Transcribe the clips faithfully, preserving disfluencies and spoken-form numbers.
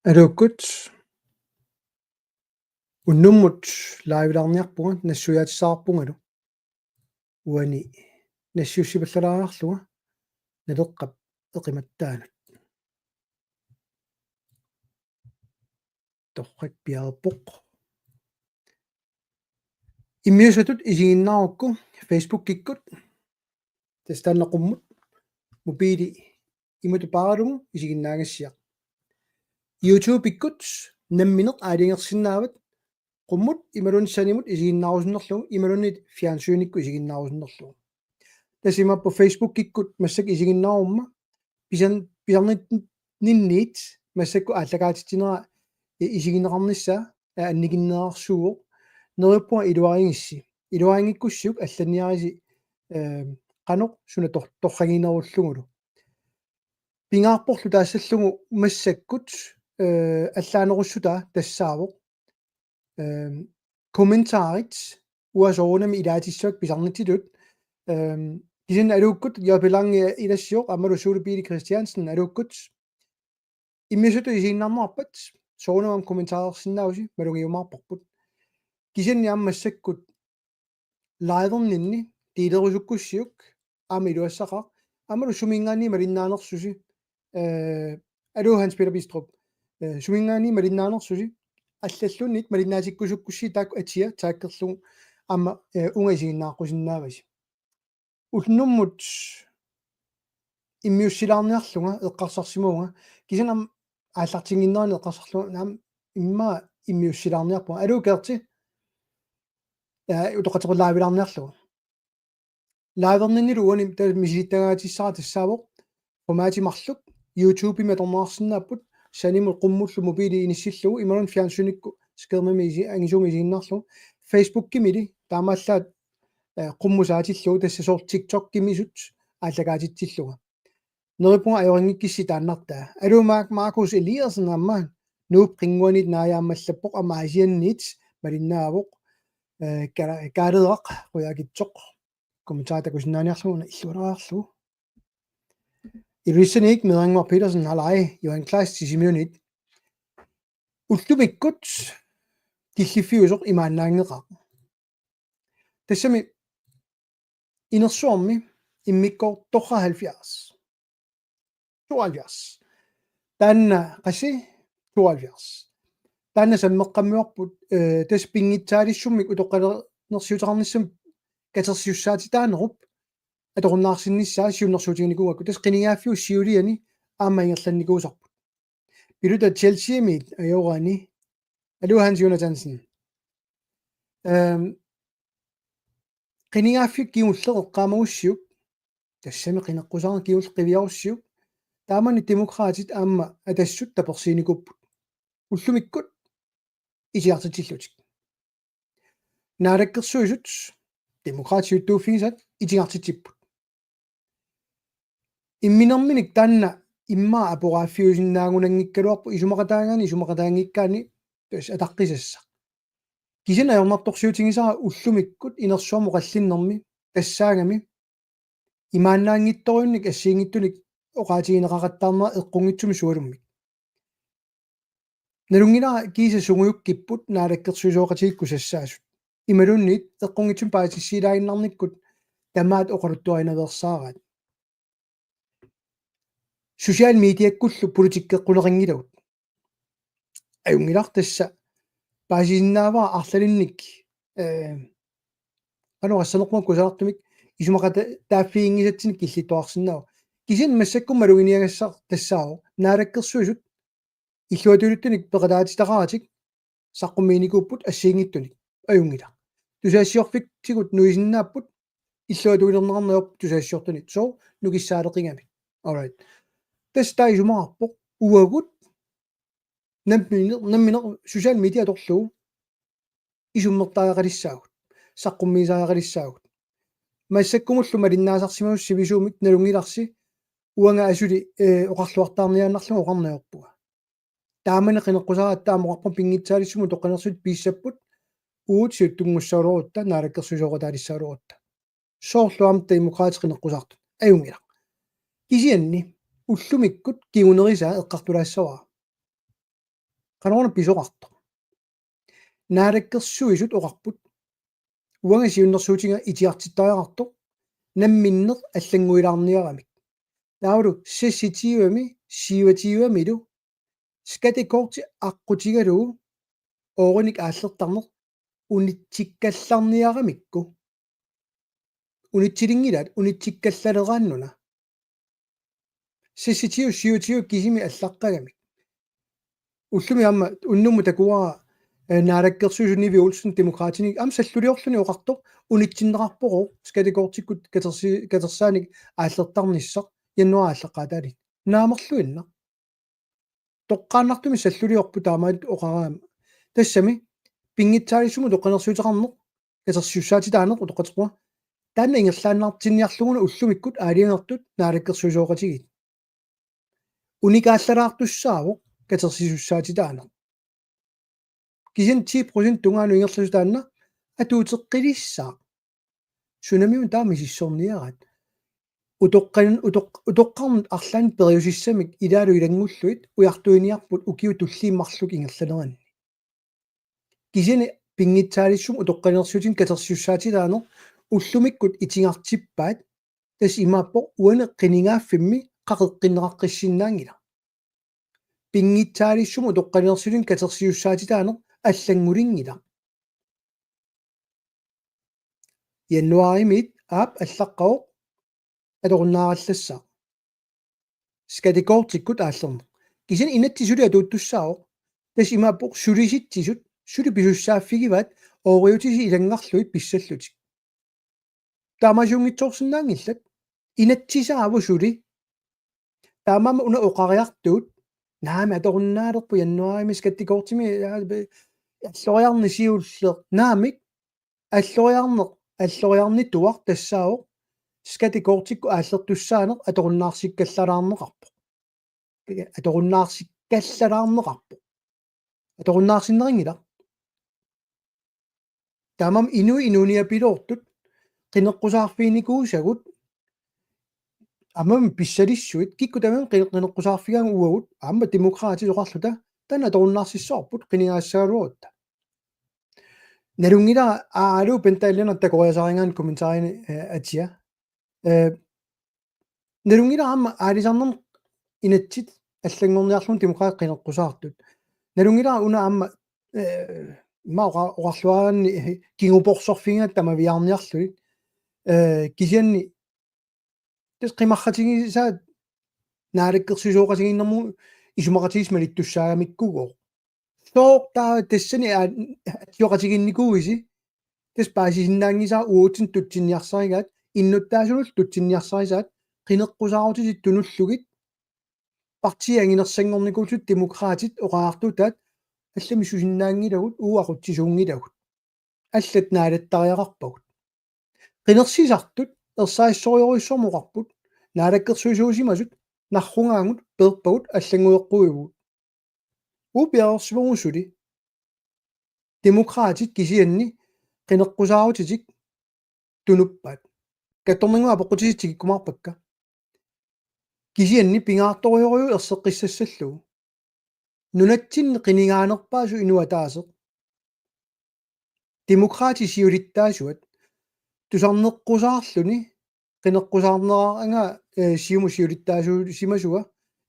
Aluukkut. Unnummut live-laarniarpunga nassuiaatissaqarpungalu. Uani nassiussipallalaarlunga Naleqqap eqimattaanut. Torrak piareerpoq. Immiussatut isiginnaarukku Facebookikkut. Tassa taanna qummut mobili imatut paaralugu isiginnaagassiaq. YouTubekkut nammineq aalajangersinnaavat, qummut imaluunniit sanimut isiginnaarusunnerlugu imaluunniit fjernsynikkut isiginnaarusunnerlugu. Tassa imaappoq Facebookikkut massakkut isiginnaarumma pisan-, pisarnit-, ninniit massakkut aallakaatitsinera i-, isigineqarnissaa, aa, annikinnerarsuuvoq. Neriuppunga iluarigissi. Iluarigiikkussiuk allanniarisi, ehm, qanoq suna tor-, torraginerullugulu. Pingaarporlu taassallugu massakkut, eh, allaanerussutaa tassaavoq. Ehm, kommentarit uanga soorunami ilaatissavakka pisarnitsitut. Ehm, kisianni aluukkut, Jørgen Lange ilassivoq, aammalu Suli Piili Christiansen aluukkut. Immiussatut isiginnaarneqarpat, soorunami aamma kommentarersinnaavusi, malugiumaarparput. Kisianni aamma massakkut liverninni delerusukkussiuk, aamma iluassaqaaq, aammalu suminngaanniit malinnaanersusi, eh, aluu Hans Peter Bistrup, eh, suminngaanniit malinnaanersusi, allalluunniit malinnaatikkusukkussigit taakku atia taakkerlugu aamma, eh, uunga isiginnaaqqusinnaavasi. Unnummut immiussilaarniarlunga eqqarsarsimavunga, kisianni aamma aallartinnginnerani eqqarsarlunga, aamma immaqa immiussilaarniarpunga. Aluu Kerti, aa, utoqqatserput live-laarniarlugu. Liverninnilu uani ta-, misilittagaatissara tassaavoq, formatit marluk, YouTubemi atorneqarsinnaapput, sanimut qummullu mobili inissillugu, imaluunniit fjernsynikkut skærmimi isi-, angisuumik isiginnaarlugu, Facebookimili, taamaallaat, eh, qummut saatillugu, tassa soorlu TikTokimisut aallakaatitsillunga. Neriuppunga ajorinngikkussi taannartaa. Aluu Mark-, Markus Eliassen aamma, Nuup qinnguaniit naajaamallappoq aamma Aasianniit malinnaavoq, eh, Ka-, Kaaleraq, qujaakitsoq. Kommentarit takusinnaaniarlugu una illualaarlugu. Ilulissaniit Meerannguaq Petersen, halaj, Johan Kleist Sisimiunit. Ullumikkut killiffiusoq imaannaanngeqaaq. Tassami inersuarmi immikkoortoq tooghalvfjerds. Tooghalvfjerds. Taanna qassi tooghalvfjerds. Taanna sammeqqammerput, eh, tassa pinngitsaalissummik utoqqalinersiuteqarnissamut katersisussaatitaanerup atorunnaarsinnissaa siunnersuutiginikuugakku. Tassa qinigaaffiup siuliani aamma ingerlannikuusarput. Piluta Chelseamiit ajoraani. Aluu Hans Jonathansen. Ehm, qinigaaffiup kingulleq eqqaamagussiuk. Tassami qineqqusaarneq kingulleq qiviarussiuk. Taamani Demokraatit aamma Atassut tapersiinikuupput. Ullumikkut itigartitsillutik. Naalakkersuisut Demokraatit siuttuuffigisaat itigartitsipput. Imminerminik taanna immaqa aporaaffiusinnaagunanngikkaluarpoq, isumaqataagaani isumaqataanngikkaanni tassa ataqqisassaq. Kisianni ajornartorsiutigisara ullumikkut inersuarmi oqallinnermi tassaagami imaannaanngitsorujunnik assigiinngitsunik oqaatigineqaqattaarnera eqqunngitsumik sualummik. Nalunngilara kiisa sungujukkipput naalakkersuisooqatigiikkut sassaasut. Imaluunniit eqqunngitsumik paasissilaaginnarnikkut tamaat oqaluttuarinaveersaaraat. Social mediakkullu politikkeqquneqanngilagut. Ajunngilaq, tassa paasisinnaavara arlalinnik, eh, qanoq assanerpunga kusanartumik isumaqata-, taaffiginngisatsinnut killittuarsinnaavoq. Kisianni massakkut maluginiagassaq tassaavoq naalakkersuisut illuatungiliuttunik peqataatitaqaratik saqqummiinikuupput assigiinngitsunik. Ajunngilaq. Tusagassiorfitsigut nuisinnaapput illuatungilerneqarneq ajorput tusagassiortunit. So, nukissaaleqigamik. All right. Tassa taava isumaqarpoq uagut nammineq, nammineq social media atorlugu isummertariaqalissaagut, saqqummiisariaqalissaagut. Massakkumullu malinnaasarsimasut sivisuumik nalunngilarsi uanga asuli, eh, oqarluartaarniaannarlunga oqarneq ajorpunga. Taamani qineqqusaaratta aamma oqarpunga pinngitsaalissummik utoqqalinersiutit piissapput, uagut siuttunngussagaluarutta, naalakkersuisooqataalissagaluarutta. Soorlu aamma Demokraatit qineqqusaartut. Ajunngilaq. Kisianni ullumikkut kingunerisaa eqqartulaassavara. Qanoruna pisoqartoq. Naalakkersuisut oqarput. Uanga siunnersuutiga itigartittariaqartoq. Namminneq allannguilaarniaramik. Taavalu seksogtyvemi, syvogtyvemilu skattekorti aqqutigalugu oorinik aallertarneq unitsikkallarniaramikku. Unitsilinngilaat, unitsikkallaleraannuna. Seksogtyve, syvogtyve kisimi allaqqagamik. Ullumi aamma unnummut takuara, eh, naalakkersuisunnivi Olsen Demokraatinik aamma salluliorluni oqartoq unitsinneqarpoq skattekortikkut katersi-, katersaanik aallertarnissaq januaarip aallaqqaataani. Naamerluinnaq. Toqqaannartumik salluliorput taamaattut oqaraanni. Tassami pinngitsaaliissummik utoqqalinersiuteqarneq katersisussaatitaaneq utoqqatserpunga. Taanna ingerlaannartinniarluguna ullumikkut aalajangertut naalakkersuisooqatigiit. Unikaallalaartussaavoq katersisussaatitaaneq. Kisianni ti procent tungaanut ingerlasut taanna atuuteqqilissaaq. Sunamiuna taama misissorniaraat. Utoqqan-, utoq-, utoqqarnut arlaannut periusissamik ilaalu ilanngullugit ujartuiniarput ukiut tulliit marluk ingerlaneranni. Kisianni pinngitsaaliissummik utoqqalinersiutinik katersisussaatitaaneq ullumikkut itigartippaat, tassa imaappoq uani qinigaaffimmi qaqeqqinneqaqqissinnaanngilaq. Pinngitsaaliissummik utoqqalinersiutinik katersisussaatitaaneq allanngulinngilaq. Januaarimiit aap allaqqavoq atorunnaarallassaaq. Skattekortikkut aallerneq. Kisianni inatsit suli atuuttussaavoq. Tassa imaappoq sulisitsisut, suli pisussaaffigivaat ooriutisut ilanngarlugit pissallutik. Taamaasiunngitsoorsinnaanngillat. Inatsisaavoq suli. Taamaammat una oqariartuut. Naamik atorunnaalerpoq januaarimi skattekortimi, ja, be-, alloriarneq siulleq. Naamik alloriarneq, alloriarnituaq tassaavoq skattekortikkut aallertussaaneq atorunnaarsikkallalaarneqarpoq. Atorunnaarsikkallalaarneqarpoq. Atorunnaarsinneqanngilaq. Taamaammat inuit inuuniapiloortut qineqqusaarfiginikuusagut aamma pissalissuit kikkut tamarmik qine-, qineqqusaarfigaanni uagut aamma Demokraatit oqarluta taanna atorunnaarsissavarput qinigaassagaluarutta. Nalunngilara aalu Bent Dahl Lennert takoriasaarigaanni kommentarini, eh, atia. Eh, nalunngilara aamma aalisarnermi inatsit allanngorniarlugit Demokraatit qineqqusaartut. Nalunngilara una aamma, eh, ima oqa-, oqarluaraanni, eh, kinguporsorfigigaat tamaviaarniarlugit. Eh, kisianni tassa qimarratigisaat naalakkersuisooqatigiinnermut isumaqatigiissut malittussaagamikku. Sooq taava tassani aa-, atsioqatigiinnikuuisi, tassa paasisinnaanngisaat uatsinnut tutsinniarsarigaat, innuttaasunullu tutsinniarsarisaat, qineqqusaarutitit tunullugit, partiit anginersanngornikuusut Demokraatit oqariartuutaat, allamik susinnaanngilagut, uagut aqutsisuunngilagut. Allat naalattariaqarpagut. Qinersisartut ersarissorujussuarmik oqarput, naalakkersuisuusimasut narrugaagut peerpagut allanngueqquivugut. Uagut piareersimavugut suli. Demokraatit kisianni qineqqusaarutitik tunuppaat. Kattorninngua apeqqutisi tikikkumaarpakka. Kisianni pingaartorujorujuuvoq erseqqissassallugu. Nunatsinni qinigaanerpaasoq inuk ataaseq. Demokraatit siulittaasuat. Tusarneqqusaarluni, qineqqusaarneraanga, eh, Siumut siulittaasuusimasua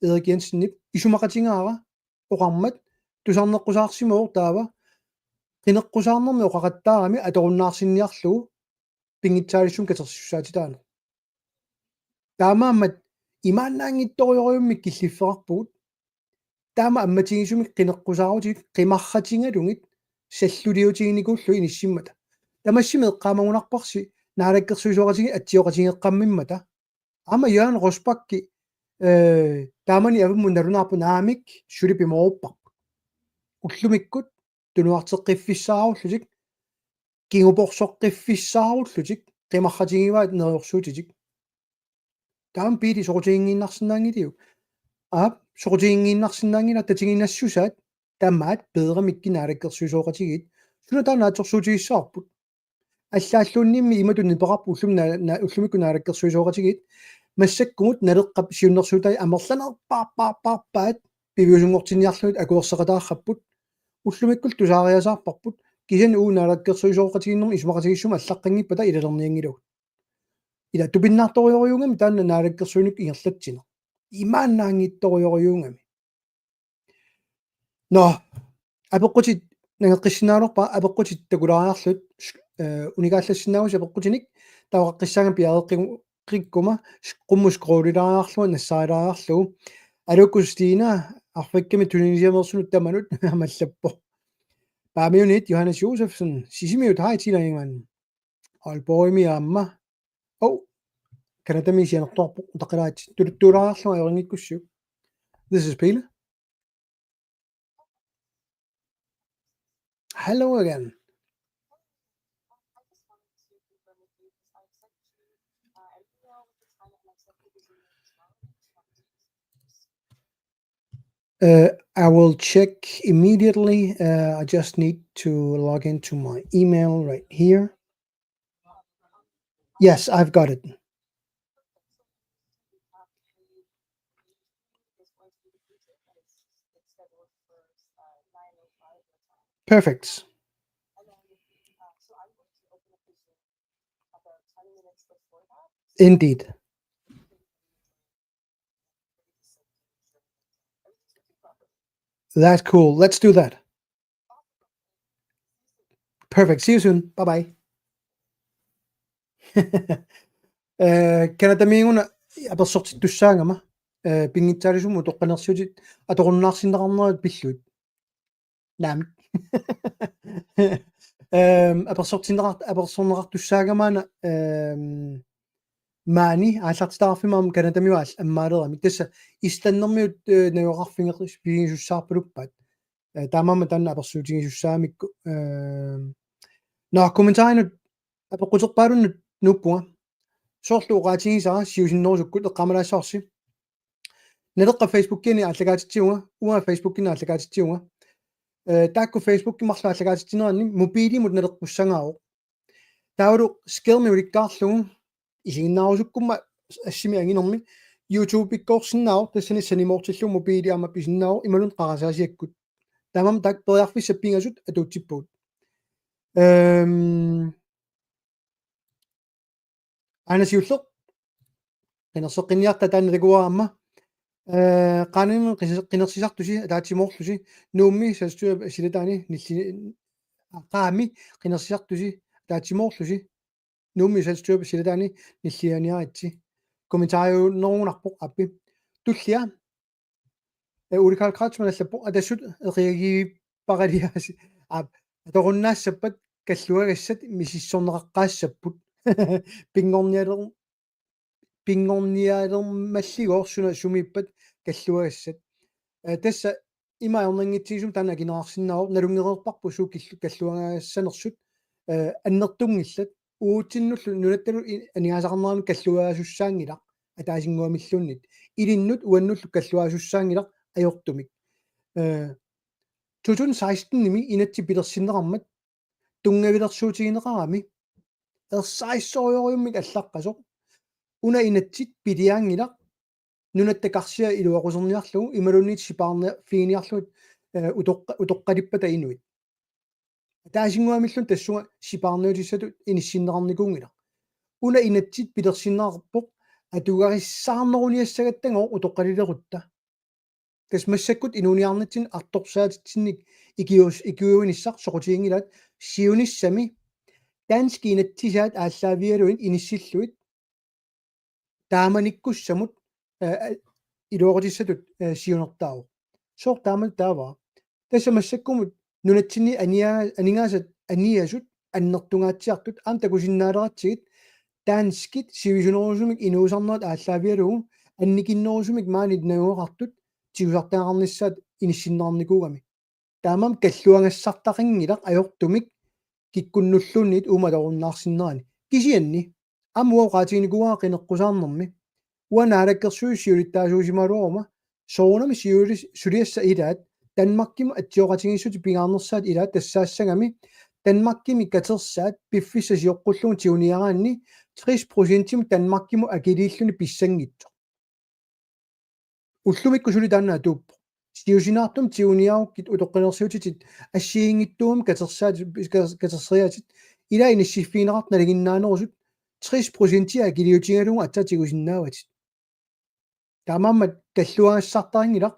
Erik Jensenip isumaqatigaara oqarmat tusarneqqusaarsimavoq taava qineqqusaarnermi oqaqattaarami atorunnaarsinniarlugu pinngitsaaliissummik katersisussaatitaaneq. Taamaammat imaannaanngitsorujorujummik killiffeqarpugut. Taama ammatigisumik qineqqusaarutit qimarratigalugit salluliutiginikuullugit inissimmata. Tamassimi eqqaamagunarparsi naalakkersuisooqatigiit atsioqatigeeqqammimmata. Aamma Jørgen Rosbach, eh, taamani avammut nalunaarpoq naamik suli pimoorupparput. Ullumikkut tunuarteqqiffissaarullutik, kinguporsoqqiffissaarullutik, qimarratigivaat neriorsuutitik. Taama Pele soqutiginngiinnarsinnaanngiliuk? Aap, soqutiginngiinnarsinnaanngilaq tatiginassusaat tamaat peeramikkit naalakkersuisooqatigiit. Suna taanna naatsorsuutigissavarput. Allaalluunniimmi imatut nipeqarput ullumi na-, na-, ullumikkut naalakkersuisooqatigiit. Massakkumut Naleqqap siunnersuutai amerlanerpaarpaarpaarpaat. piviusunngortinniarlugit akuerseqataarparput. Ullumikkullu tusaariasaarparput. Kisianni uagut naalakkersuisooqatigiinnermi isumaqatigiissumik allaqqanngippata ilalernianngilagut. Ila tupinnartorujorujuugami taanna naalakkersuinikkut ingerlatsineq. Imaannaanngitsorujorujuugami. Nå, apeqqutit nangeqqissinnaagaluarpara, apeqqutit takulaariarlugit, eh, unikaallassinnaavusi apeqqutinik, taava qaqqissaanga piareeqqi-, qikkuma, s-, qummut scrollilaariarlunga, nassaarilaariarlugu. Aluukkusoq Stina, Afrikami Tunisiameersunut tamanut, aamma allappoq. Paamiunit, Johannes Josefsen, Sisimiut, hej Tina Ingemann. Aalborgimi aamma. Hov, Canadami sianertuarpoq, utaqqilaaritsi. Tuluttuulaariarlunga ajorinngikkussiuk. This is Pele. Hello again. Uh, I will check immediately. Uh, I just need to log into my email right here. Yes, I've got it. Perfect. Indeed. That's cool. Let's do that. Perfect. See you soon. Bye bye. Eh, Canadamiiguna apersortittussaagama, eh, pinngitsaaliisumik utoqqalinersiutit atorunnaarsinneqarnerat pillugit. Naamik. Ehm, apersortinneqart-, apersorneqartussaagamaana, ehm, maani aallartitaqarfimmi aamma Canadamiut aal-, ammaalerami. Tassa Islandimiut, eh, najugaqarfigeqis-, -figisussaarpaluppaat. Eh, taamaammat taanna apersuutigisussaamikku. Ehm, nå, kommentarinut apeqquterpaalunnut nuuppunga. Soorlu oqaatigisara siusinnerusukkut eqqaamalaassavarsi. Naleqqap Facebookiani aallakaatitsivunga, uanga Facebookiani aallakaatitsivunga. Eh, taakku Facebookimi marluk aallakaatitsineranni mobiilimut naleqqussagaavoq. Taavalu skærmi ulikkaarlugu isiginnaarusukkumma assimi anginermi YouTube-ikkoorsinnaavoq, tassani sanimoortillugu mobiili aamma pisinnaavoq imaluunniit qarasaasiakkut. Taamaammat taakku periarfissat pingasut atuutsippagut. Ehm, Aana siulleq. Qinerseqqinniarta taanna takuara aamma. Eh, qaanimi qis-, qinersisartusi ataatsimoorlusi. Nuummi selvstyrep silataani nilli-, qaami qinersisartusi ataatsimoorlusi. Nuummi selvstyrep silataani nillianiaritsi. Kommentaariunnerugunarpoq aappi. Tullia. Eh, Ole Karl Kreutzmann allappoq: Atassut eqiagiipparaliaasi. Aap, atorunnaassappat kalluagassat misissorneqaqqaassapput. Pinngornialer-, pinngornialermalligooq suna sumiippat kalluagassat. Eh, tassa ima ajornanngitsigisumik taanna akineqarsinnaavoq, nalunngereerparput suut killu-, kalluagassanersut, eh, annertunngillat. Uatsinnullu nunattalu i-, aningaasaqarneranut kalluagaasussaanngilaq ataasinnguamilluunniit. Ilinnut uannullu kalluagaasussaanngilaq ajortumik. Eh, to tusind seksten-imi inatsit pilersinneqarmat tunngavilersuutigineqarami ersarissorujorujummik allaqqasoq. Una inatsit piliaanngilaq nunatta karsia iluaquserniarlugu imaluunniit sipaarniarfiginiarlugit, eh, utoqqa-, utoqqalippata inuit. Ataasinnguamilluunniit tassunga sipaarniutissatut inissinneqarnikuunngilaq. Una inatsit pilersinneqarpoq atugarissaarneruniassagattagooq utoqqalilerutta. Tassa massakkut inuuniarnitsinni artorsaatitsinnik ikiuus-, ikiuinissaq soqutiginngilaat siunissami danskit inatsisaat aallaavigalugit inissillugit taamanikkussamut, eh, iluaqutissatut, eh, siunertaavoq. Sooq taamatut taava? Tassa massakkumut nunatsinni ania-, aningaasat aniasut annertungaatsiartut aamma takusinnaalertsigit danskit sivisunerusumik inuusarnerat aallaavigalugu annikinnerusumik maani najugaqartut tigusartagaqarnissaat inissinneqarnikuugami. Taamaammat kalluagassartaqanngilaq ajortumik kikkunnulluunniit uuma atorunnaarsinnerani. Kisianni aamma uanga oqaatiginikuuara qineqqusaarnermi. Uanga naalakkersuisut siulittaasuusimagaluaruma soorunami siulis-, suliassat ilaat Danmarkimut atsioqatigiissutit pingaarnersaat ilaat tassaassagami Danmarkimi katersaat piffissaq sioqqullugu tiguniaraanni tres procentimik Danmarkimut akiliilluni pissanngitsoq. Ullumikkut suli taanna atuuppoq. Siusinaartumik tiguniarukkit utoqqalinersiutitit assigiinngitsuumik katersaat-, kas-, katerseriaatit, ilaa inissiffigineqartut nalinginnaanerusut tres procentia akiliutigalugu aatsaat tigusinnaavatit. Taamaammat kalluagassartarinngilaq,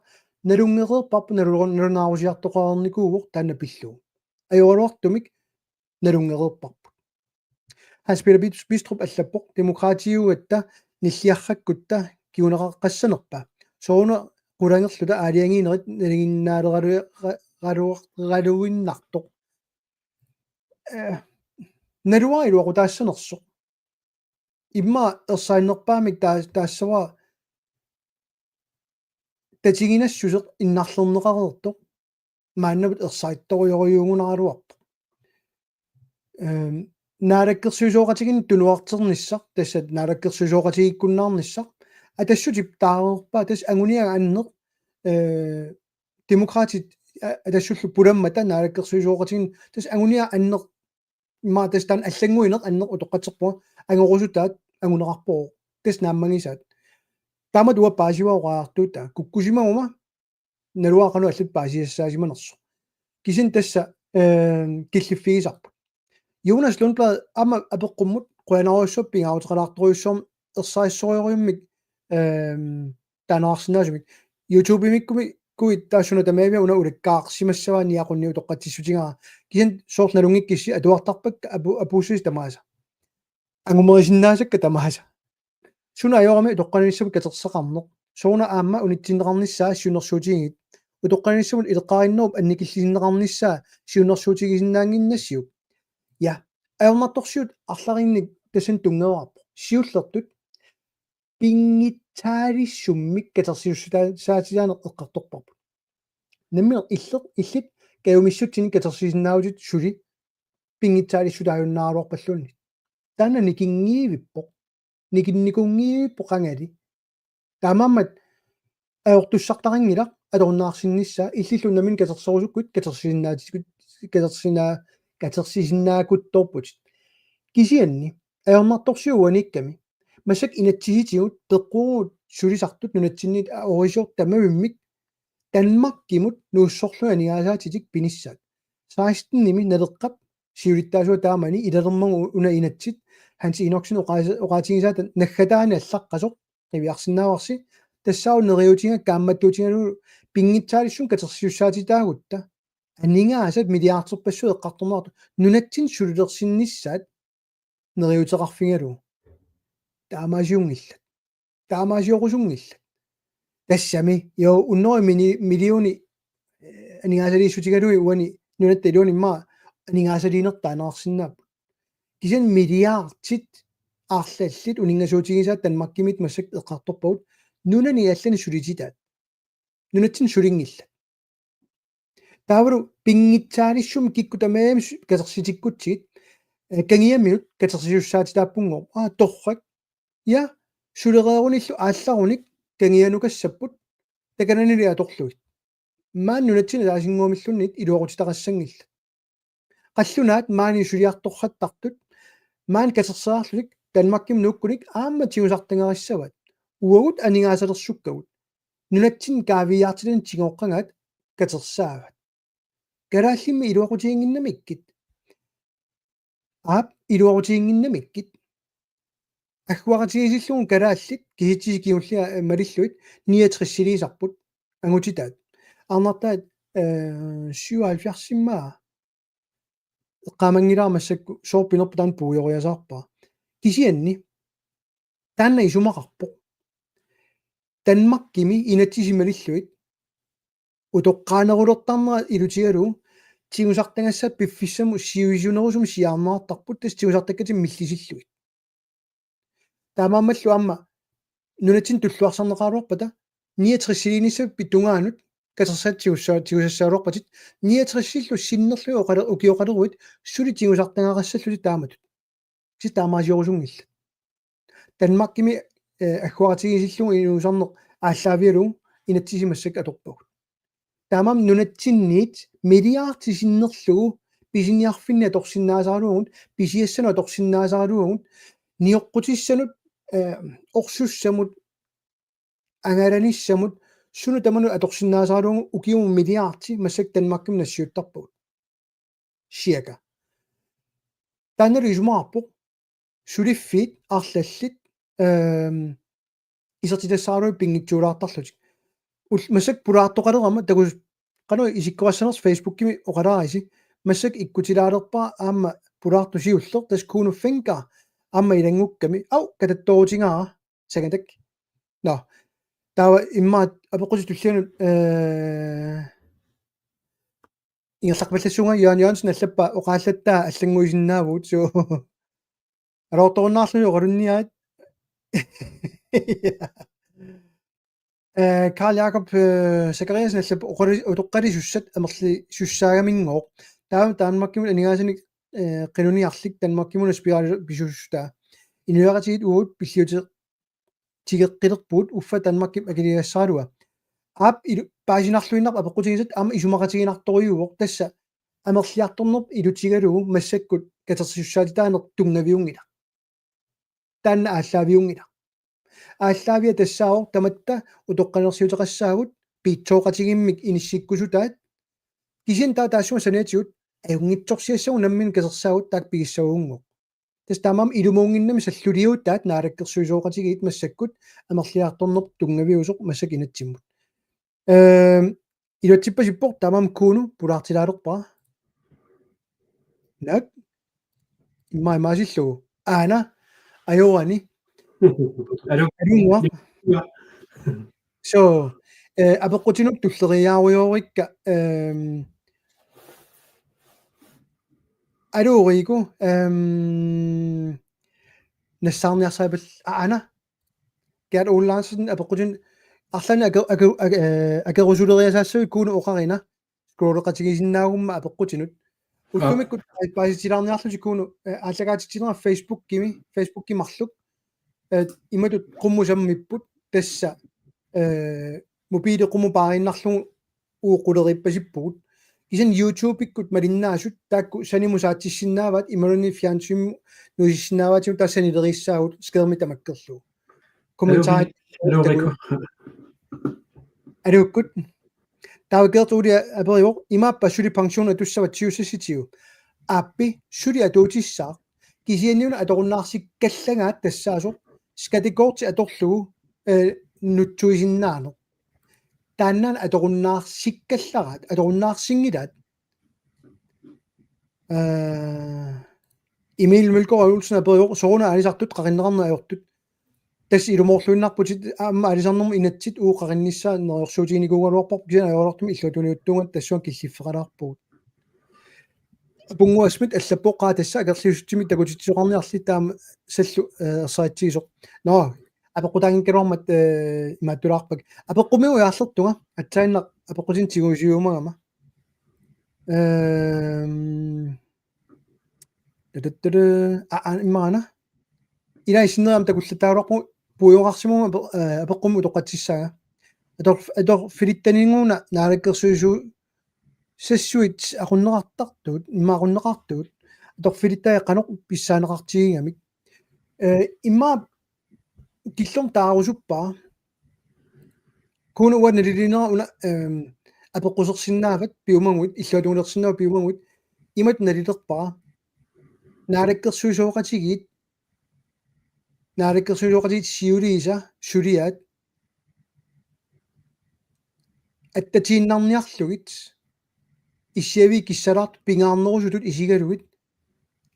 nalunngeqeerparput, nalu-, nalunaarusiartoqarnikuuvoq taanna pillugu. Ajoraluartumik nalunngeqeerparput. Hans Peter Bist-, Bistrup allappoq: Demokraatiugatta nilliarrakkutta kinguneqaqqassanerpa? Sooruna qulangerluta aalajangiinerit nalinginnaaleralu-, ra-, ralu-, raluinnartoq. Eh, naluara iluaqutaassanersoq. Immaqa ersarinnerpaamik taa-, taassavara tatiginassuseq innarlerneqareertoq, maannamut ersarittorujorujuugunaraluarpoq. Ehm, naalakkersuisooqatigiinni tunuarternissaq, tassa naalakkersuisooqatigiikkunnaarnissaq, Atassutip taareerpaa, tassa anguniagaq anneq, eh, Demokraatit, a-, Atassullu pulammata naalakkersuisooqatigiinni, tassa anguniagaq anneq, immaqa tassa taanna allannguineq anneq utoqqatserpunga, angorusutaat anguneqarpoq, tassa naammagisaat. Taamatut uanga paasivara oqariartuutaa, kukkusimaguma naluara qanoq allatut paasisassaasimanersoq. Kisianni tassa, eh, killiffigisarput. Jonas Lundblad aamma apeqqummut, qujanarujussuaq pingaaruteqalaartorujussuarmik ersarissorujorujummik, eh, taaneqarsinnaasumik. YouTube-imikkumikuit taassuma tamaviat una ulakkaarsimassavaa niaqunni utoqqatsissutigara. Kisianni soorlu nalunngikkissi atuartarpakka apu-, apuussasi tamaasa. Angumerisinnaasakka tamaasa. Suna ajorami utoqqalinissamut katersaqarneq? Sooruna aamma unitsinneqarnissaa siunnersuutigigippit? Utoqqalinissamut ileqqaarinnerup annikillisinneqarnissaa siunnersuutigisinnaannginnassiuk? Ja, ajornartorsiut arlalinnik tassani tunngavigaarput. Siullertut pinngitsaalissummik katersisussaatitaaneq eqqartorparput. Nammineq illeq, illit kajumissutsinnik katersisinnaavutit suli pinngitsaalissutaa ajunnaaraluarpalluunniit. Taanna nikinngivippoq. Nikinnikuunngivippoq qangali. Taamaammat ajortussartarinngilaq atorunnaarsinnissaa, illillu nammineq katersorusukkuit katersisinnaatikku-, katersina-, katersisinnaaqquttorputit. Kisianni ajornartorsiut uaniikkami, massakkut inatsisitigut peqqugut sulisartut nunatsinniit aorisoq tamavimmik Danmarkimut nuussorlugit aningaasaatitik pinissaat. Sekstenimi Naleqqap siulittaasua taamani ilalermagu una inatsit Hans Enoksen oqaas-, oqaatigisaata naggataani allaqqasoq qiviarsinnaavarsi, tassaavoq neriuutiga kaammattuutigalugu pinngitsaalissummik katersisussaatitaagutta aningaasat milliarderpassuit eqqartorneqartut nunatsinni sulilersinnissaat neriuuteqarfigalugu. Taamaasiunngillat. Taamaasiorusunngillat. Tassami, jo, hundrede mini-, millionit, eh, aningaasaliissutigalugit uani nunatta iluani immaqa aningaasaliinertut taaneqarsinnaapput. Kisianni milliardit arlallit uninngasuutigisaat Danmarkimiit massakkut eqqartorpagut nunani allani sulititaat. Nunatsinni sulinngillat. Taavalu pinngitsaalissummik kikkut tamarmik su-, katersitikkutsigit, eh, kangiaminut katersisussaatitaappunngooq. Aa, torrak. Ja, sulereerunillu aallarunik kangianukassapput takananili atorlugit. Maani nunatsinni ataasinnguamilluunniit iluaqutitaqassanngillat. Qallunaat maani suliartorrattartut, maani katerseriarlutik Danmarkimut nuukkunik aamma tigusartagarissavaat. Uagut aningaasalersukkagut. Nunatsinni kaaviiaartitanik tigooqqagaat katersaavat. Kalaallimmi iluaqutiginnginnamikkit. Aap, iluaqutiginnginnamikkit. Agguaqatigiissillugu kalaallit kisitsisit kingulliit, eh, malillugit niogtresiliisarput angutitaat. Arnartaat, eh, syvoghalvfjerdsimmaa. Eqqaamanngilara massakkut sooq pinerpoq taanna puigoriasaarpara. Kisianni taanna isumaqarpoq. Danmarkimi inatsisit malillugit utoqqaanerulertarnerat ilutigalugu tigusartagassaat piffissamut sivisunerusumik siaarneqartarput, tassa tigusartakkatik millisillugit. Taamaammallu aamma nunatsinni tulluarsarneqaraluarpata niogtresiliinissappit tungaanut katersaat tigussa-, tigusassagaluarpatit, niogtresillu sinnerlugit oqale-, ukioqaleruit suli tigusartagaqassallutit taamatut. Kisianni taamaasiorusunngillat. Danmarkimi, eh, agguaqatigiissillugu inuusarneq aallaavigalugu inatsisit massakkut atorpagut. Taamaammat nunatsinniit milliardit sinnerlugu pisiniarfinni atorsinnaasaraluagut, pisiassanut atorsinnaasaraluagut, nioqqutissanut, eh, orsussamut, angalanissamut, Sunut tamanut atorsinnaasaralugu ukiumut milliardi massakkut Danmarkimut nassiuttarpagut. Cirka. Taannalu isumaqarpoq suliffiit arlallit, ehm, isertitassaraluit pinngitsuulaartarlutik. Ul-, massakkut pulaartoqalerama taku-, qanoq isikkoqassanersoq Facebookimi oqalaarisi. Massakkut ikkutilaalerpara aamma pulaartoq siulleq, tassa Kuno Fencker aamma ilanngukkami. Au, katattoorutigaara. Sagatak. Nå. Taava immaqa apeqqutit tullianut, eh, ingerlaqqipallassuunga. Jørgen Jørgensen allappaa oqaallattaaq allannguisinnaavugut, suu. Aloortorunnaarluni oqalunniarit. Eh, Karl Jakob, eh, Zachariasen allappaa oqali-, utoqqalisussat amerlisussaagaminngooq. Taava Danmarkimut aningaasanik, eh, qinuniarlik Danmarkimut spirali pisussutaa. Inuiaqatigiit uagut pilliuti-, tigeqqilerpugut uffa Danmarkip akiligassaralugu. Aap ilu-, paasinarluinnarpoq apeqqutigisat aamma isumaqatiginartorujuuvoq, tassa amerliartornerput ilutigalugu massakkut katersisussaatitaaneq tunngaviunngilaq. Taanna aallaaviunngilaq. Aallaaviat tassaavoq tamatta utoqqalinersiuteqassaagut, piitsooqatigiimmik inissikkusutaat. Kisianni taava taassuma saniatigut ajunngitsorsiassagut nammineq katersaagut, taakku pigissagunngooq. Tassa taamaammat ilumuunnginnami salluliuutaat naalakkersuisooqatigiit massakkut amerliartornerput tunngaviusoq massakkut inatsimmut. Ehm, iluatsippasippoq, taamaammat Kuno pulaartilaalerpara. Naak? Immaqa imaasillugu. Aana, ajoraani. Alo. Alunnguaq. Alo. So, eh, apeqqutinut tulleriiaarujoorikka, ehm, alo Riku, ehm, nassaarniarsaripal-, a-, aana. Gert Ole Larsen apeqqutinut arlaannik ake-, ake-, ake-, eh, akerusuleriasaassavit Kuno oqarina. Scrolleqatigisinnaagumma apeqqutinut. Aa. Ullumikkut paasitilaarniarlutik Kuno, eh, aallakaatitsinera Facebookimi, Facebooki marluk. Eh, imatut qummut sammipput tassa, eh, mobili qummut paariinnarlugu uagut quleriippasippugut. Kisianni YouTube-ikkut malinnaasut taakku sanimut saatsissinnaavaat imaluunniit fjernsynimut nuisissinnaavaatigut, taava sanileriissaagut skærmi tamakkerlugu. Kommentarit. Alo, Riku. Aluukkut. Taava Gert Ole aperivoq: Imaappa suli pension atussavat tyve seksogtyve? Aappi, suli atuutissaaq. Kisianni una atorunnaarsikkallagaat tassaasoq skattekorti atorlugu, eh, nutsuisinnaaneq. Taannaana atorunnaarsikkallaraat, atorunnaarsinngilaat. Eh, Emil Mølgaard Olsen aperivoq: Sooruna aalisartut qaqinneqarneq ajortut? Tassa ilumoorluinnarputit, aamma aalisarnermut inatsit uagut qaqinnissaat neriorsuutiginikuugaluarparput, kisianni ajoraluartumik illuatungiliuttuugatta tassunga killiffeqalaarpugut. Apunnguaq Schmidt allappoq: Qaa, tassa akerliussutsimik takutitsisoqarniarli, taama sallu, eh, ersaritsigisoq. Nå, apeqqutaanngikkaluarmat, eh, imaattulaarpakka. Apeqqumiuiarlertunga, aatsaannaq apeqqutinik tigusiumagama. Ehm, Tatattara, a, a, immaqa aana. Ilai sinneri aamma takullattaarularpugut, puigorarsimaguma ape-, eh, apeqqummik utoqqatsissaaga. Ator-, atorfilittaninnguuna naalakkersuisu-, sassuit aqunneqartartut, immaqa aqunneqartut. Atorfilittai qanoq pissaaneqartigigamik. Eh, immaqa killormut taarusuppara. Kuno, uanga nalilinera una, ehm, apeqqusersinnaavat piumaguit, illuatungilersinnaavat piumaguit, imatut nalilerpara: Naalakkersuisooqatigiit, naalakkersuisooqatigiit siuliisa suliaat attatiinnarniarlugit, issiaviit kissalaartut pingaarnerusutut isigalugit,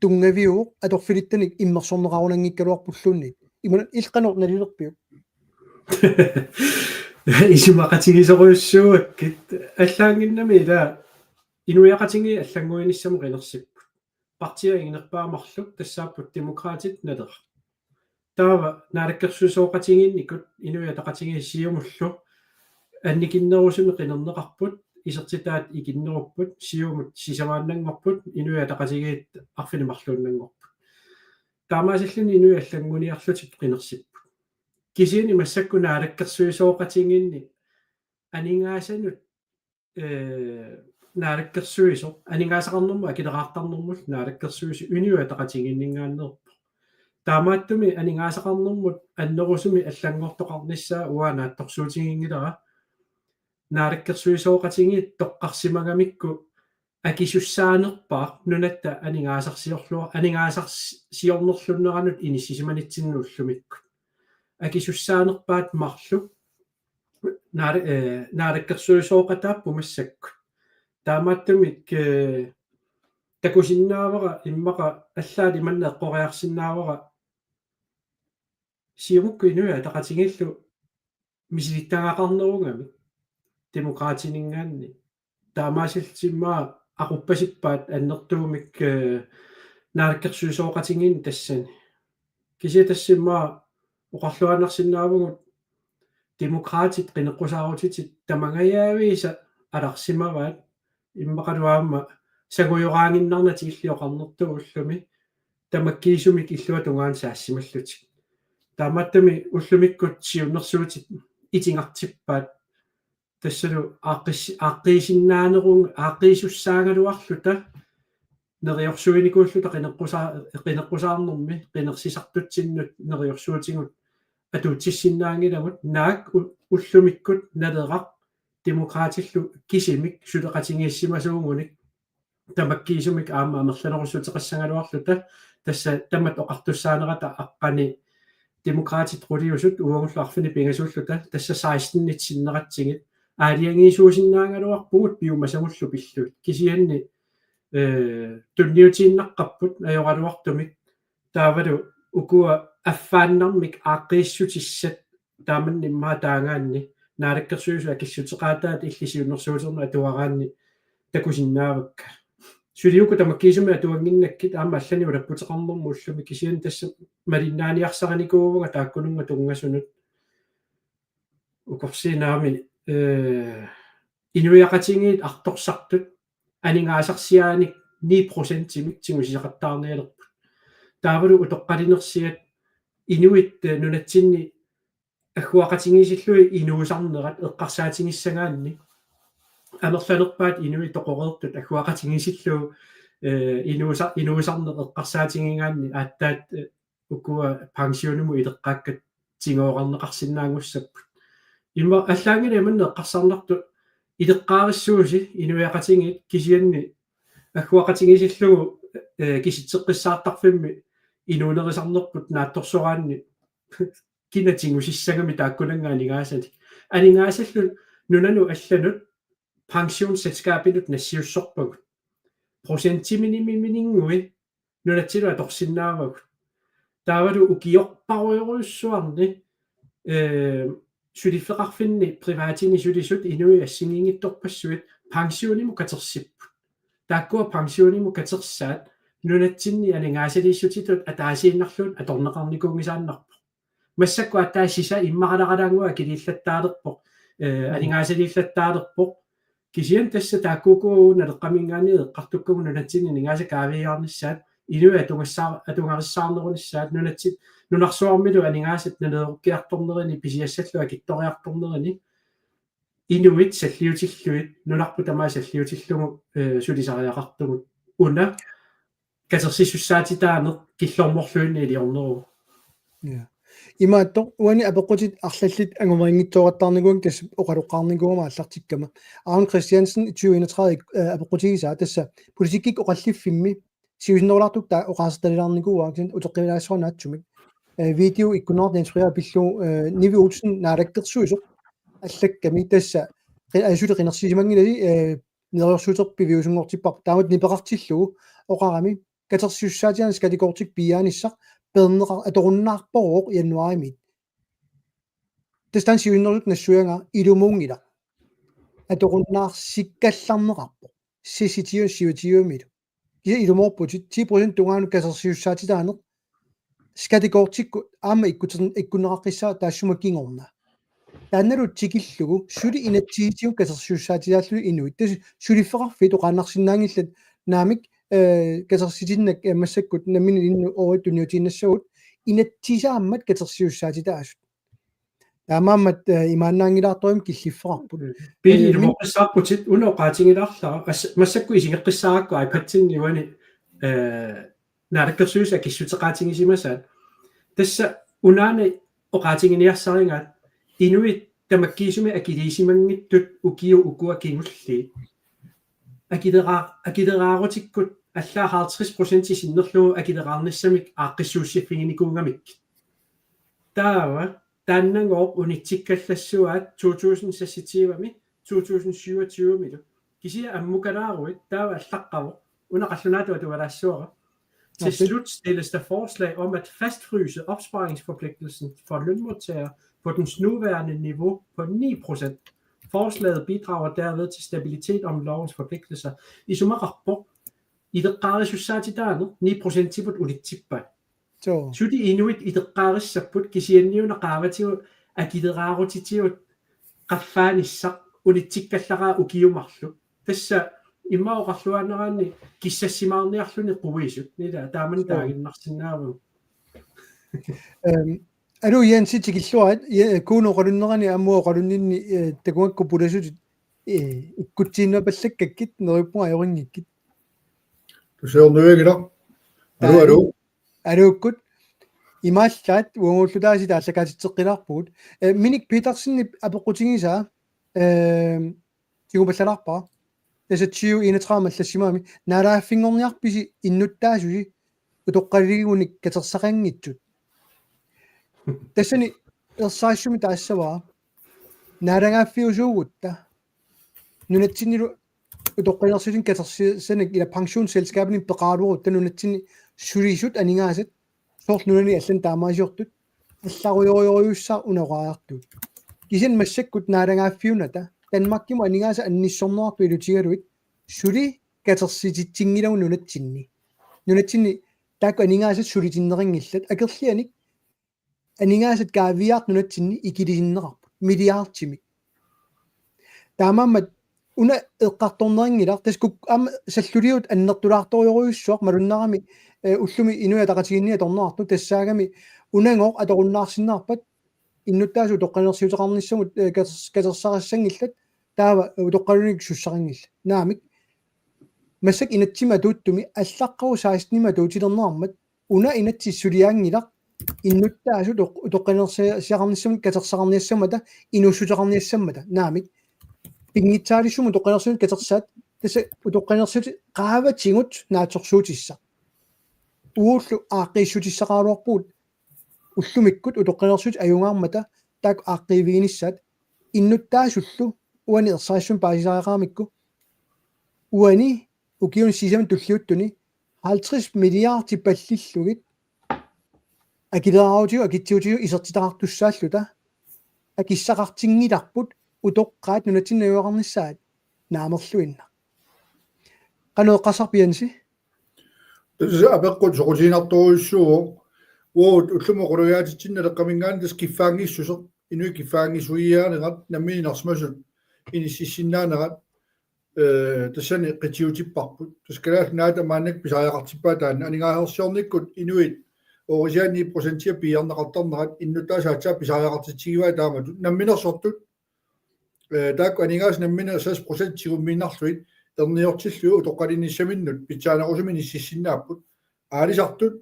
tunngaviuvoq atorfilittanik immersorneqarunanngikkaluarpulluunniit. Imaluunniit qanoq nalilerpiuk? Isumaqatigisorujussuuakkit. Allaanngimmat ila inuiaqatigiit allannguinissamut qinersipput. Partiit anginerpaat marluk, tassaapput Demokraatit, Naleraq. Taava naalakkersuisooqatigiinnikut Inuit Ataqatigiit Siumullu annikinnerusumik qinerneqarput, isertitaat ikinnerupput, Siumut sisamaannanngorput, Inuit Ataqatigiit arfineq-marluinnanngorput. Taamaasilluni inuit allannguniarlutik qinersipput. Kisianni massakkut naalakkersuisooqatigiinni aningaasanut, eh, naalakkersuisoq, aningaasaqarnermut akileraartarnermullu naalakkersuisoq Inuit Ataqatigiinninngaanneerpoq. Taamaattumik aningaasaqarnermut annerusumik allanngortoqarnissaa uanga naatsorsuutiginngilara. naalakkersuisooqatigiit toqqarsimagamikku akisussaanerpaaq nunatta aningaasarsiorlua-, aningaasarsiornerlunneranut inissisimanitsinnut ullumikkut. Akisussaanerpaat marluk naal-, eh, naalakkersuisooqataapput massakkut. Taamaattumik, eh, takusinnaavara immaqa allaat imanna eqqoriarsinnaavara Siumukkut Inuit Ataqatigiillu misilittagaqarnerugamik Demokraatininngaanniit. Taamaasillutik immaqa aquppasippaat annertuumik, eh, naalakkersuisooqatigiinni tassani. Kisianni tassa immaqa oqarluaannarsinnaavugut Demokraatit qineqqusaarutitik tamangajaviisa alarsimavaat immaqalu aamma sangujoraannginnarnatik illit oqarnertuullumi tamakkiisumik illuatungaani saassimallutik. Taamaattumik ullumikkut siunnersuutit itigartippaat tassalu aaqqis-, aaqqiisinnaanerugu-, aaqqiisussaagaluarluta neriorsuinikuulluta qineqqusaa-, qineqqusaarnermi qinersisartutsinnut neriorsuutigut atuutsissinnaanngilagut naak u-, ullumikkut Naleraq Demokraatillu kisimik suleqatigiissimasuugunik tamakkiisumik aamma amerlanerussuteqassagaluarluta tassa tamatta oqartussaanerata aqqani Demokraatit quliusut uagullu arfineq-pingasuulluta tassa seksten-it sinneratsigit aalajangiisuusinnaagaluarpugut piumasagullu pillugit. Kisianni, eh, tunniutiinnaqqapput ajoraluartumik taavalu ukua affaannarmik aaqqiissutissat taamanna immaqa taagaanni naalakkersuisut akissuteqaataat illit siunnersuutinut atuaraanni takusinnaavakka. Suli uku tamakkiisumik atuannginnakkit aamma allanik ulapputeqarnermut ullumi kisianni tassa malinnaaniarsarinikuuvunga taakkununnga tunngasunut. Ukorsiinaami, eh, inuiaqatigiit artorsartut aningaasarsiaanik ni procentimik tigusisaqattaarnialerput. Taavalu utoqqalinersiat inuit, eh, nunatsinni agguaqatigiissillugit inuusarnerat eqqarsaatigissagaanni amerlanerpaat inuit toqoreertut agguaqatigiissillugu, eh, inuusa-, inuusarneq eqqarsaatigigaanni aatsaat, eh, ukua pensionimut ileqqaakkat tigooqqarneqarsinnaanngussapput. Immaqa allaanngilaq imanna eqqarsarnartoq ileqqaarissuusi inuiaqatigiit kisianni agguaqatigiissillugu, eh, kisitseqqissaartarfimmi inuunerisarnerput naatsorsoraanni kina tigusissagami taakkunannga aningaasanik. Aningaasallu nunanut allanut pensionsselskabinut nassiussorpagut. Procentiminiminngui nunatsinnut atorsinnaavagut. Taavalu ukiorparujorujussuarni, eh, suliffeqarfinni privatini sulisut inuit assigiinngitsorpassuit pensionimut katersipput. Taakkua pensionimut katersaat nunatsinni aningaasaliissutitut ataasiinnarluunniit atorneqarnikuunngisaannarpoq. Massakkut aatsaat sisap immaqaleralunnguaq akiliillattaalerpoq, eh, mm, aningaasaliillattaalerpoq. Kisianni tassa taakkuuku Naleqqaminngaanniit eqqartukkagut nunatsinni aningaasat kaaviiaarnissaat, inuit atugassaa-, atugarissaarnerunissaat, nunatsi-, nunarsuarmilu aningaasat naleerukkiartornerini, pisiassallu akitsoriartornerini, inuit salliutillugit, nunarput tamaat salliutillugu, eh, sulisariaqartugut. Una katersisussaatitaaneq killormorluinnaq iliorneruvoq. Ja. Imaattoq uani apeqqutit arlallit angumerinngitsoorattaarnikuugamik tassa oqaloqqaarnikuugama aallartikkama. Aron Christiansen tyve enogtredive, eh, apeqqutigisaa tassa politikkikkut oqalliffimmi siusinnerulaartukkut taava oqaasertalilaarnikuuara kisianni uteqqivilaassuara naatsumik. Eh, video ikkunneqartoq Jens Frederik pillugu, eh, Nivi Olsen naalakkersuisoq allakkami tassa qi-, eh, suli qinersisimannginnasi, eh, neriorsuuterput piviusunngortipparput taamatut nipeqartillugu oqarami katersisussaatitaaneq skattekortikkut piiaanissaq peerneqar-, atorunnaarparooq januaarimiit. Tassa taanna siusinnerusukkut nassuiagaa ilumuunngilaq. Atorunnaarsikkallarneqarpoq. Sissitiun siutiumilu. Kisianni ilumoorputit ti procent tungaanut katersisussaatitaaneq skattekortikkut aamma ikkut-, ikkunneqaqqissaaq taassuma kingorna. Taannalu tikillugu suli inatsisitigut katersisussaatitaallutik inuit. Tassa suliffeqarfiit oqaannarsinnaanngillat naamik, eh, katersitinnak, eh, massakkut nammineq ilinnut oorit tunniutiinnassavagut inatsisaammat katersisussaatitaasut. Taamaammat, eh, imaannaanngilaartorimmi killiffeqarput. Pili, eh, min- ilumoqqissaarputit una oqaatigilaarlara. As-, massakkut isigeqqissaarakku iPad-ini uani, eh, naalakkersuisut akissuteqaatigisimasaat. Tassa unaana oqaatiginiarsarigaat inuit tamakkiisumik akiliisimanngitsut ukiut ukua kingulliit. Akilera-, akileraarutikkut allaat halvtreds procent sinnerlugu akileraarnissamik aaqqissuussiffiginikuugamikkit. Taava taannagooq unitsikkallassuaat to tusind seksogtyve-mi to tusind syvogtyve-milu. Kisianni ammukalaaruit taava allaqqavoq. Una qallunaatut atugalassuara. Til slut stilles der forslag om at fastfryse opsparingsforpligtelsen for lønmodtagere på dens nuværende niveau på ni procent. Forslaget bidrager derved til stabilitet om lovens forpligtelser. Isumaqarpoq, ileqqaarisussaatitaaneq ni procentimut unitsippaat. Suu. Suli inuit ileqqaarissapput, kisianniuna qaavatigut akileraarutitigut qaffaanissaq unitsikkallaraa ukiut marluk. Tassa immaqa oqarluaannaraanni kissassimaarniarluni quisut. Ila taamani taaginnarsinnaavagut. Øhm, aluu Jensi tikilluarit, Kuno oqalunnerani aamma oqalunninni, øh, takugakku pulasutit, øh, ikkutsiinnapallakkakkit, neriuppunga ajoringikkit. Tusiornuigila. Aluu, aluu. Aluukkut. Imaallaat uaguullutaasi taallakaatitseqqilaarpugut. Øh, Minik Petersenip apeqqutigisaa, øh, tigupallalaarpara. Tassa tyve enogtredive allassimagami. Naalagaaffinngorniarpisi innuttaasusi utoqqaligunik katersaqanngitsut? Tassani ersarissumik taassavara. Naalagaaffiusuugutta. Nunatsinnilu utoqqalinersiutinik katersisanik ila pensionsselskabinit peqaraluarutta nunatsinni sulisut aningaasat soorlu nunani allanut taamaasiortut allarujorujorujussuussaaq una oqariartugut. Kisianni massakkut naalagaaffiunata Danmarkimut aningaasat annissorneqartut ilutigalugit suli katersititsinngilagut nunatsinni. Nunatsinni taakku aningaasat sulitinneqanngillat, akerlianik aningaasat kaaviiaartut nunatsinni ikilisinneqarput milliardimik. Taamaammat una eqqartorneqanngilaq, tassa kuk-, aamma salluliut annertulaartorujorujussuaq malunnarami, øh, ullumi Inuit Ataqatigiinni atorneqartoq, tassaagami unagooq atorunnaarsinnaarpat innuttaasut utoqqalinersiuteqarnissamut, øh, katers-, katersarissanngillat, taava utoqqalinik sussaqanngillat. Naamik, massakkut inatsimmi atuuttumi allaqqavoq sekstenimi atuutilerneqarmat, una inatsit suliaanngilaq innuttaasut utoq-, utoqqalinersiaqarnissamut katersaqarniassammata inuussuteqarniassammata. Naamik, pinngitsaaliissummik utoqqalinersiutit katersaat, tassa utoqqalinersiutit qaavatigut naatsorsuutissaq. Uagullu aaqqiissutissaqaraluarpugut ullumikkut utoqqalinersiutit ajugaarmata taakku aaqqiiviginissaat, innuttaasullu uani ersarissumik paasisariaqaramikku. Uani ukiuni sisamani tulliuttuni halvtreds milliardi pallillugit akileraarutigut akitsuutigut isertitaqartussaalluta akissaqartinngilarput utoqqaat nunatsinni najugaqarnissaat naamerluinnaq. Qanoq eqqarsarpit, Jensi? Tassa apeqqut soqutiginartorujussuuvoq. Uagut ullumi oqalugiaatitsinnut Naleqqaminngaanniit tassa kiffaanngissuseq, inuit kiffaanngissuiaanerat, nammineq inersimasut inississinnaanerat, øh, tassani qitiutipparput. Tassa Kalaallit Nunaata maannakkut pisariaqartippaa taanna, aningaasarsiornikkut inuit oorisiaat ni procentia piiarneqartarnerat innuttaasut aatsaat pisariaqartitsigivai taamatut. Namminersortut, øh, taakku aningaasat nammineq seks procent tigummiinnarlugit erniortillugit utoqqalinnissaminnut pitsaanerusumik inississinnaapput. Aalisartut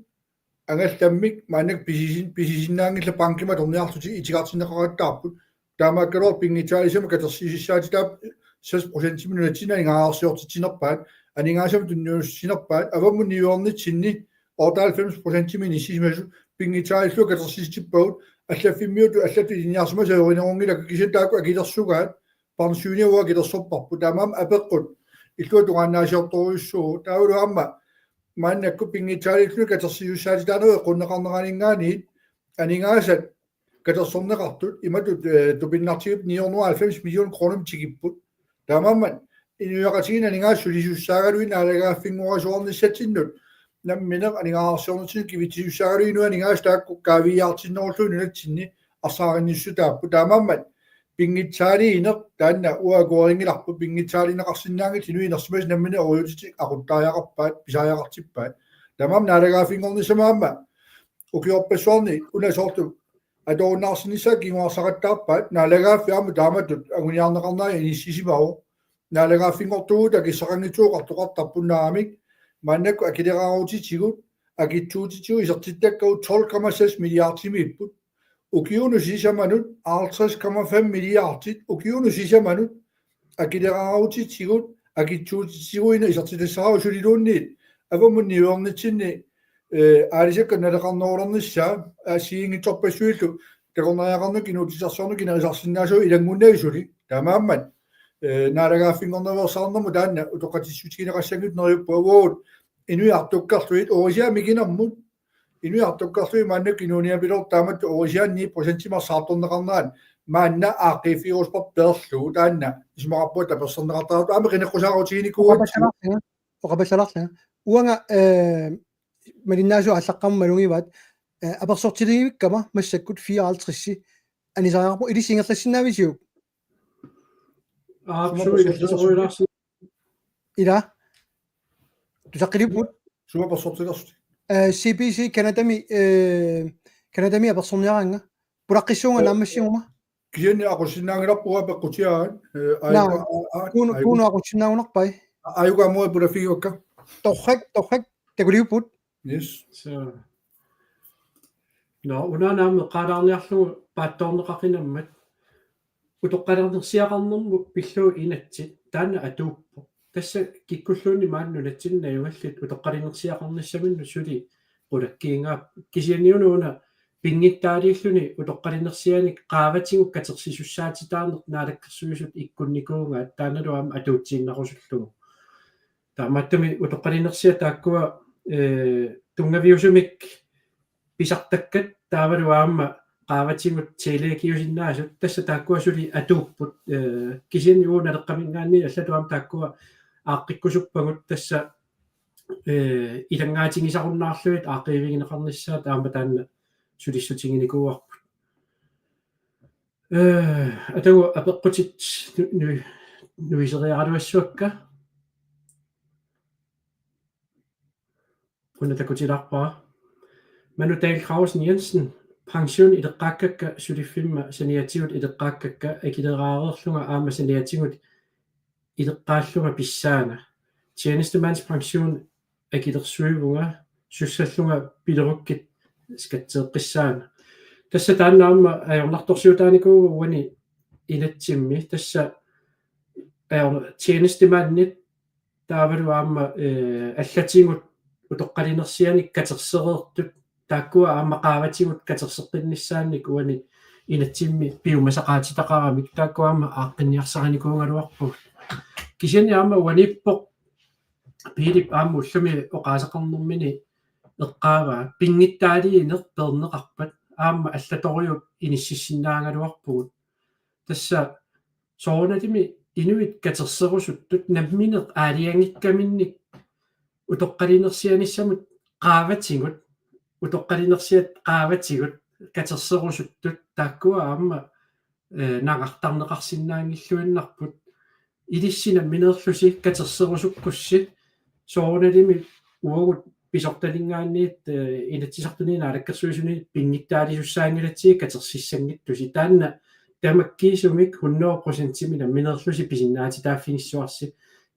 angallammik maannakkut pisisin-, pisisinnaanngillat, bankimut atorniarlutik itigartinneqaqattaarput. Taamaakkaluartoq pinngitsaaliissamik katersisussaatitaapput seks procentimik nunatsinni aningaasarsiortitsinerpaat, aningaasamik tunniussinerpaat, avammut niuernitsinni otteoghalvfems procentimik inissisimasut pinngitsaalillutik katersisitippagut, allaffimmiutut allatut ilinniarsimasut ajorineqanngilakka, kisianni taakku akilersugaat, pensioni uagut akilersorparput, taamaammat apeqqut illuatungaannaasiortorujussuuvoq, taavalu aamma maannakkut pinngitsaalilluni katersisussaatitaanerup eqqunneqarneraninngaanniit aningaasat katersorneqartut imatut, øh, tupinnartigipput ni hundrede og halvfems million kroner tikipput. Taamaammat inuiaqatigiinni aningaasat sulisussaagaluit naalagaaffinngorasuarnissatsinnut nammineq aningaasarsiornertigut kivitsisussaagalugit inuit aningaasat taakku kaaviiaartinnerullugit nunatsinni arsaarinnissutaapput. Taamaammat pinngitsaaliineq taanna uagut akuerinngilarput, pinngitsaaliineqarsinnaanngillat, inuit inersimasut nammineq orujuutitik aquttariaqarpaat, pisariaqartippaat. Taamaammat naalagaaffinngornissami aamma ukiorpassuarni una soorlu atorunnaarsinnissaq kinguarsaqattaarpaat, naalagaaffik aamma taamatut anguniarneqarnera inissisimavoq. Naalagaaffinngortugut akissaqanngitsuuqartoqartarput, naamik, maannakkut akileraarutitigut akitsuutitigut isertittakkagut tolv komma seks milliardimiipput. ukiunut sisamanut halvtreds komma fem milliardit ukiunut sisamanut akileraarutitsigut, akitsuutitsiguina isertitassaarut suliluunniit avammut niuernitsinni, eh, aalisakkat naleqarnerulernissaat assigiinngitsorpassuillu takornariaqarnermik inuutissarsiornermik inerisarsinnaasugut ilanngunnagit suli. Taamaammat, eh, naalagaaffinngornerveersaarnermut taanna utoqqatsissutigineqassanngitsoq neriuppunga, uagut inuiartukkarlugit orisiamik ikinermut, inuiartukkarlugit maannakkut inuuniapiloortut taamatut orisianik ni procentimik saartorneqarnerat maanna aaqqiiffigerusupparput peerlugu, taanna isumaqarpunga tapersersorneqartartut aamma qineqqusaarutiginikuugatsigu. Oqapassalarlanga. Oqapassalarlanga. Uanga, eh, malinnaasut aallaqqaammut malugivaat, eh, apersortilivikkama massakkut fireoghalvtreds anisariaqarpoq, ilissi ingerlassinnaavisiuk? Aap, suu, ingerlasoruilaarsi. Ila? Tusaqqiliupput? Sumut apersortilersutit? Eh, C B C Canadami, eh, Canadami apersorniaraannga. Pulaqqissuunga. Oo. Naammassiguma? Kisianni aqussinnaanngilarput peqqutigaat, eh. Naa. Aajuku, aa, aa, kuunu, aajuku. Kuunu aqussinnaagunarpai? Aa, aajuku aamma pulaffigivakka. Torrak, torrak, takuliupput. Yes. So. Nå, una aamma eqqaalaarniarlugu paatsoorneqaqinammat. Utoqqalinersiaqarnermut pillugu inatsit taanna atuuppoq. Tassa kikkulluunniit maani nunatsinni najugallit utoqqalinersiaqarnissaminnut suli qulakkiingaapput. Kisianniuna una pinngitsaaliilluni utoqqalinersianik qaavatigut katersisussaatitaaneq Naalakkersuisut ikkunnikuugaat, taannalu aamma atuutsiinnarusullugu. Taamaattumik utoqqalinersiat taakkua, eh, tunngaviusumik pisartakkat taavalu aamma qaavatigut tele-giusinnaasut, tassa taakkua suli atuupput, eh, kisianni uagut Naleqqaminngaanniit allatut aamma taakkua aaqqikkusuppagut, tassa, eh, ilanngaatigisarunnaarlugit aaqqiivigineqarnissaat aamma taanna sulissutiginikuuarput. Eh, atagu apeqqutit nu-, nu-, nuiseriaraluassuakka. Una takutilaarpara. Manu Dahl Krausen Jensen, pension ileqqaakkakka suliffimma saniatigut ileqqaakkakka akileraareerlunga aamma saniatigut ileqqaallunga pissaanga. Tjenestemandspension akilersuivunga, sussallunga pilerukkit skatteeqqissaanga. Tassa taanna aamma ajornartorsiutaanikuuvoq uani inatsimmi, tassa ajor-, tjenestemandit taavalu aamma, eh, allatigut utoqqalinersianik katersereertut, taakkua aamma qaavatigut katerseqqinnissaannik uani inatsimmi piumasaqaatitaqaramik, taakkua aamma aaqqinniarsarinikuugaluarpugut. Kisianni aamma uaniippoq Piilip aamma ullumi oqaaseqarnermini eqqaavaa, pinngitsaaliineq peerneqarpat aamma allatorujuit inississinnaagaluarpugut. Tassa soorunalimi inuit katerserusuttut nammineq aalajangiikkaminnik utoqqalinersianissamut qaavatigut, utoqqalinersiat qaavatigut katerserusuttut taakkua aamma, eh, nangartarneqarsinnaanngilluinnarput. Ilissi nammineerlusi katerserusukkussi soorunalimi uagut pisortalinngaanniit, eh, Inatsisartuni Naalakkersuisuni pinngitsaaliisussaaginnatsigit katersissanngitsusi. Taanna tamakkiisumik hundrede procentimik nammineerlusi pisinnaatitaaffigissuarsi.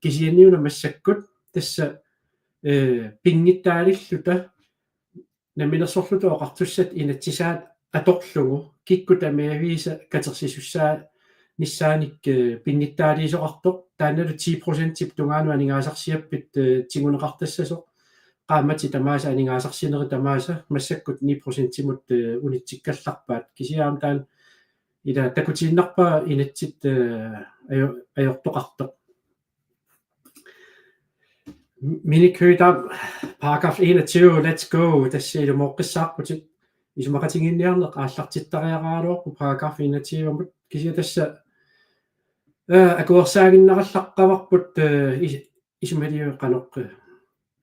Kisianniuna massakkut tassa, eh, pinngitsaalilluta Namminersorluta Oqartussat inatsisaat atorlugu kikkut tamaviisa katersisussaanissaannik, eh, pinngitsaaliisoqartoq, taannalu ti procentip tungaanut aningaasarsiappit, eh, tiguneqartassasoq, qaammatit tamaasa aningaasarsinerit tamaasa massakkut ni procentimut, eh, unitsikkallarpaat. Kisianni aamma taanna ila takutiinnarpaa inatsit, eh, ajo-, ajortoqartoq. Minik Høegh-Dam, paragraf enogtyve, let's go. Tassa ilumooqqissaarputit. Isumaqatigiinniarneq aallartittariaqaraluarpoq paragraf enogtyvemut. Kisianni tassa, eh, akuersaaginnarallaqqavarput, eh, is-, isumaliu qanoq, eh,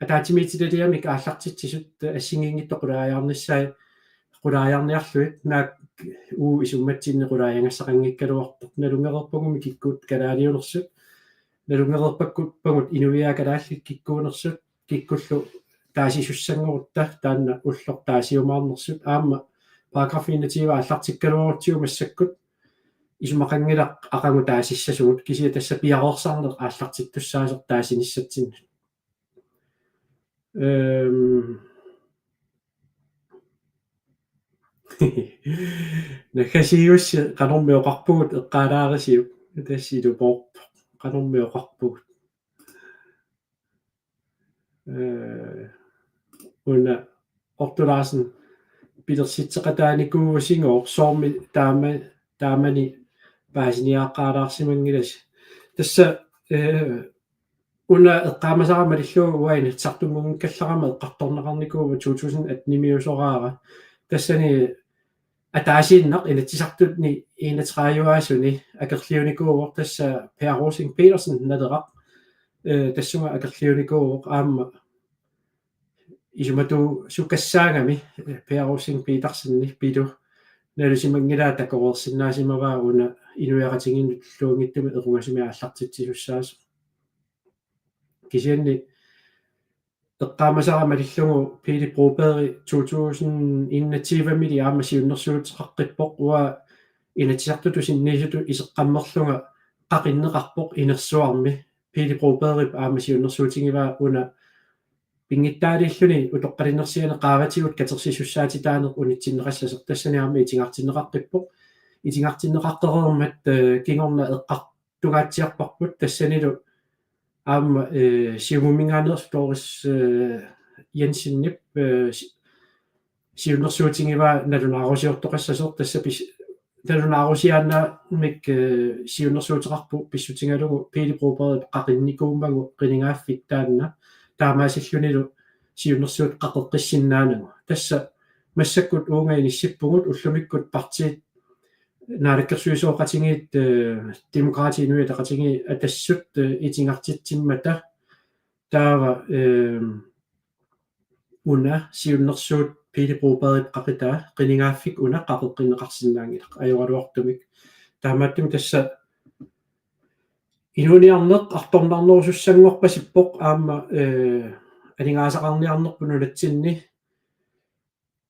ataatsimiititaliamik aallartitsisut, eh, assigiinngitsut qulaajaarnissaat, qulaajaarniarlugit, naak uu isummatsinni qulaajagassaqanngikkaluartoq, nalunngereerpagummi kikkut kalaaliunersut, nalunngereerpakku-, pagut inuiaat kalaallit kikkuunersut, kikkullu taasisussanngorutta, taanna ulloq taasiumaarnersut, aamma paragraf enogtyve aallartikkaluarutsigu massakkut isumaqanngilaq aqagu taasissasugut, kisianni tassa piareersarneq aallartittussaasoq taasinissatsinnut. Øhm, Naggasiussi qanormi oqarpugut eqqaalaarisiuk. Tassa ilumoorpoq. Qanormi oqarpugut. Eh, una Otto Larsen pilersitseqataanikuuvusigooq soormi taama, taamani paasiniaqqaalaarsimanngilasi. Tassa, eh, una eqqaamasara malillugu uanga Inatsisartunngikkallarama eqqartorneqarnikuuvoq to tusind atten-imiusoraara. Tassani ataasiinnaq Inatsisartuni enogtredive-aasuni akerliunikuuvoq tassa Per Rosing Petersen Naleraq. Eh, tassunga akerliunikuuvoq aamma isumatuusukassaagami, eh, Per Rosing Petersenip pilu nalusimanngilaa takoreersinnaasimavaa una inuiaqatigiinnut tulluunngitsumik equngasumik aallartitsisussaasoq. Kisianni eqqaamasara malillugu Pele Broberg to tusind enogtyve-mili aamma siunnersuuteqaqqippoq uanga Inatsisartutut sinniisutut iseqqammerlunga qaqinneqarpoq inersuarmi. Pele Brobergip aamma siunnersuutigivaa una pinngitsaaliilluni utoqqalinersiani qaavatigut katersisussaatitaaneq unitsinneqassasoq tassani aamma itigartinneqaqqippoq. Itigartinneqaqqereermat, eh, kingorna eqqartungaatsiarparput tassanilu aamma, eh, Siumuminngaanneersoq Doris, eh, Jensenip, eh, si-, siunnersuutigivaa nalunaarusiortoqassasoq tassa pis-, nalunaarusiaannaamik, eh, siunnersuuteqarpoq pissutigalugu Pele Brobergip qaqinnikuummagu qinigaaffik taanna taamaasillunilu siunnersuut qaqeqqissinnaanagu. Tassa massakkut uunga inissippugut ullumikkut partiit naalakkersuisooqatigiit, eh, Demokraatit Inuit Ataqatigiit Atassut, eh, itigartitsimmata taava, eh, una siunnersuut Pele Brobergip qaqitaa qinigaaffik una qaqeqqinneqarsinnaanngilaq ajoraluartumik. Taamaattumik tassa inuuniarneq artornarnerusussanngorpasippoq aamma, eh, aningaasaqarniarnerput nunatsinni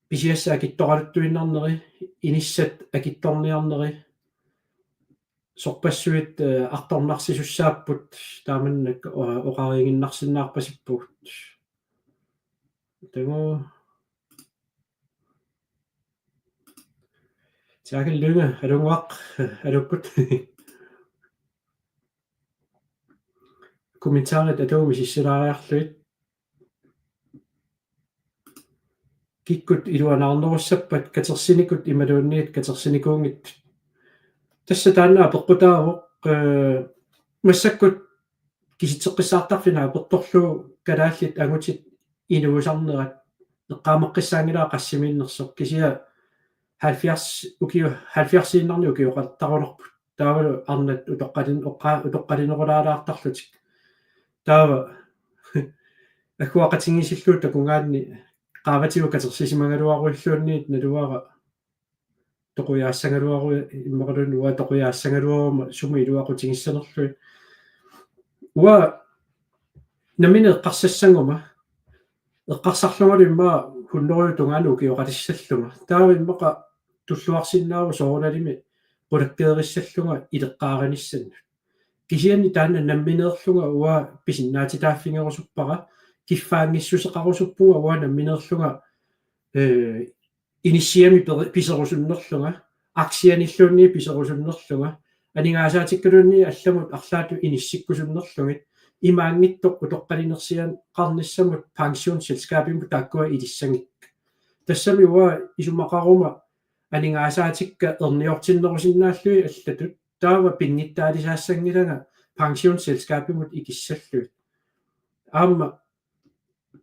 pisiassat akitsoraluttuinnarneri, inissat akitsorniarneri, sorpassuit, eh, artornarsisussaapput taamannak, eh, oqariiginnarsinnaarpasippugut. Tagu Jaakel Lynge, alunnguaq, aluukkut. Kommentarit atuumi sissilaariarlugit. Kikkut iluanaarnerussappat katersinikut imaluunniit katersinikuunngitsut. Tassa taanna apeqqutaavoq, eh, massakkut kisitseqqissaartarfinnut apertorlugu kalaallit angutit inuusarnerat eqqaamaqqissaanngilaa qassimiinnersoq kisianni halvfjerds ukio-, halvfjerdsiinnarnik ukioqattarulerput. Taavalu arnat utoqqalin-, oqqa-, utoqqalinerulaalaartarlutik. Taava agguaqatigiissillugu takugaanni qaavatigut katersisimagaluaruilluunniit naluara toqujaassagaluaru-, immaqaluunniit uanga toqujaassagaluaruma sumut iluaqutigissanerlugit. Uanga nammineq eqqarsassaguma, eqqarsarlungalu immaqa hunnorujut tungaanut ukioqalissallunga. Taava immaqa tulluarsinnaavoq soorunalimi qulakkeerissallunga ileqqaarinissannut. Kisianni taanna nammineerlunga uanga pisinnaatitaaffigerusuppara, kiffaanngissuseqarusuppunga uanga nammineerlunga, eh, inissiami peri-, piserusunnerlunga, aktianilluunniit piserusunnerlunga, aningaasaatikkaluunniit allamut arlaatigut inissikkusunnerlugit, imaanngitsoq utoqqalinersiaqarnissamut pensionsselskabimut taakkua ilissanngikkaat. Tassami uanga isumaqaruma aningaasaatikka erniortinnerusinnaallugit allatut, taava pinngitsaalisaassanngilanga pensionsselskabimut ikissallugit. Aamma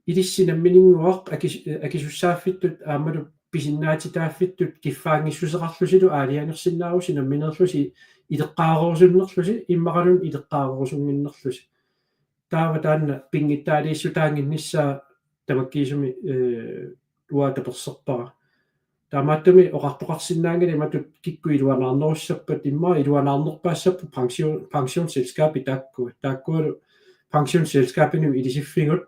ilissi nammininnguaq akis-, akisussaaffittut aammalu pisinnaatitaaffittut kiffaanngissuseqarlusilu aalajangersinnaavusi nammineerlusi ileqqaarerusunnerlusi immaqaluunniit ileqqaarerusunnginnerlusi. Taava taanna pinngitsaaliissutaannginnissaa tamakkiisumik, eh, uanga taperserpara. Taamaattumik oqartoqarsinnaanngilaq imatut kikkut iluanaarnerussappat immaqa iluanaarnerpaassapput pension-, pensionsselskabit taakku. Taakkualu pensionsselskabinut ilisiffigut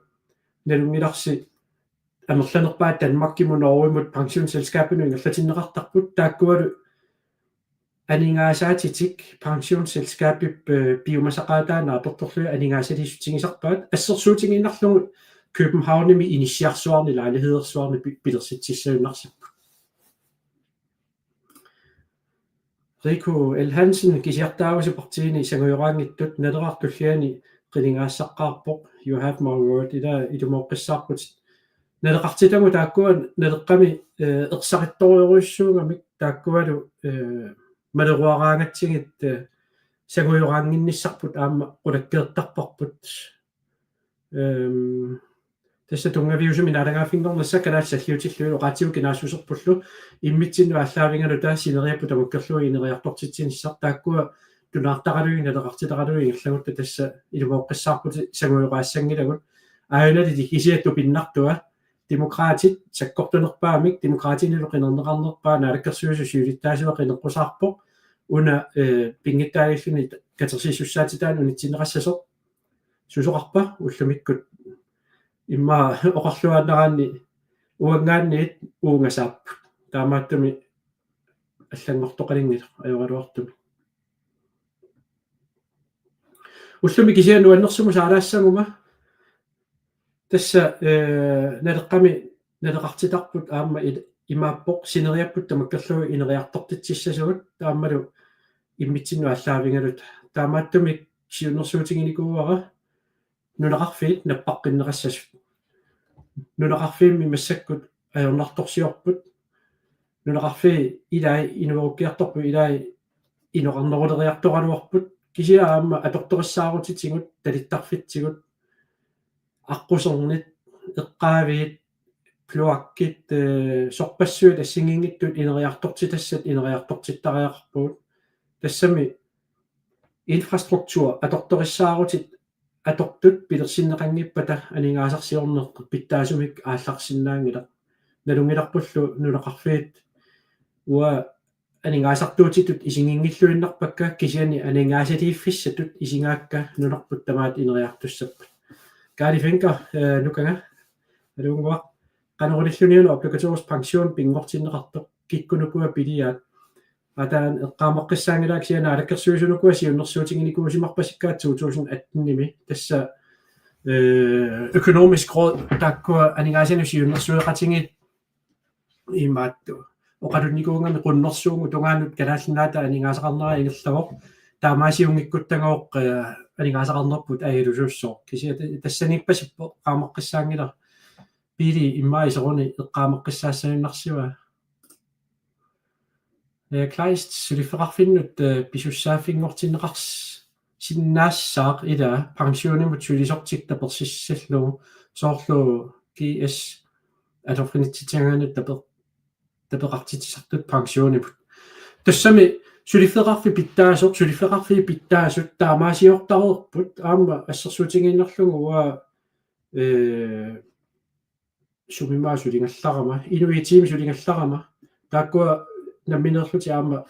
nalunngilarsi amerlanerpaat Danmarkimut Norgemut pensionsselskabinut ingerlatinneqartarput taakkualu aningaasaatitik pensionsselskabip, eh, piumasaqaataa naapertorlugit aningaasaliissutigisarpaat assersuutigiinnarlugu Københavnimi inissiarsuarni lejlighedersuarni pi-, pilersitsissagunarsipput. Riku L. Hansen, kisiartaarusi partiini sangujoraanngitsut, Naleraq tulliani qinigaassaqqaarpoq, you have my word, ila ilumooqqissaarputit. Naleqartitagut taakkua Naleqqami, eh, ersarittorujussuugamik taakkualu, eh, maleruaraangatsigit, eh, sangujoraannginnissarput aamma qulakkeertarparput. Ehm, tassa tunngaviusumik naalagaaffinngornissaq kalaallit salliutillugit oqaatsigut kinaassuserpullu immitsinnut aallaavigaluta sineriapput tamakkerlugu ineriartortitsinissaq taakkua tunaartaralugit naleqartitaralugit ingerlagutta tassa ilumooqqissaarputit sangujoraassanngilakka. Aajuna kisiat tupinnartua Demokraatit sakkortunerpaamik, Demokraatinilu qinerneqarnerpaaq Naalakkersuisut siulittaasuat qineqqusaarpoq. Una, eh, pinngitsaaliilluni katersisussaatitaanik unitsinneqassasoq. Susoqarpa ullumikkut immaqa oqarluaannaraanni uanngaanniit uunga saapput. Taamaattumik allanngortoqalinngilaq ajoraluartumik. Ullumi kisianni nuannersumut saalaassaguma. Tassa, eh, Naleqqami naleqartitarput aamma il-, imaappoq sineriapput tamakkerlugu ineriartortitsissasugut taamalu immitsinnut aallaavigaluta. Taamaattumik siunnersuutiginikuuara nunaqarfiit nappaqqinneqassasut. Nunaqarfiimmi massakkut ajornartorsiorput. Nunaqarfii ilai inuerukkiartorput ilai inoqarneruleriartoraluarput. Kisianni aamma atortorissaarutitigut, talittarfitsigut, aqqusernit, eqqaaviit, kloakkit, eh, sorpassuit assigiinngitsut ineriartortitassat ineriartortittariaqarpugut. Tassami infrastruktur atortorissaarutit atortut pilersinneqanngippata aningaasarsiorneq pitsaasumik aallarsinnaanngilaq. Nalunngilarpullu nunaqarfiit uanga aningaasartuutitut isiginngilluinnarpakka kisianni aningaasaliiffissatut isigaakka nunarput tamaat ineriartussappat. Kaali Fenker, eh, Nukanga, aluunnguaq, qanoq ililluniuna obligatorisk pension pinngortinneqartoq, kikkut ukua piliaat? Ataani eqqaamaqqissaanngilaat kisianni Naalakkersuisut ukua siunnersuutiginikuusimarpasikkaat to tusind atten-imi. Tassa, eh, Økonomisk Råd taakkua aningaasanut siunnersueqatigiit imaattoq oqalunnikuugami qunnersuugut tungaanut Kalaallit Nunaata aningaasaqarnera ingerlavoq. Taamaasiunngikkuttagooq, eh, aningaasaqarnerput ajalusuussooq. Kisianni ta-, tassaniippasippoq eqqaamaqqissaanngilara. Pili immaqa iseruni eqqaamaqqissaassagunnarsivaa. Eh, Kleist, suliffeqarfinnut, eh, pisussaaffinngortinneqars-, sinnaassaaq ila pensionimut sulisortik tapersissallugu soorlu G S atorfinitsitsagaanut tape-, tapeqartitsisartut pensionimut. Tassami suliffeqarfik pitsaasoq, suliffeqarfiit pitsaasut taamaasiortareerput aamma assersuutigiinnarlugu uanga, eh, sumimaa suligallarama, inuit tiimi suligallarama, taakkua nammineerlutik aamma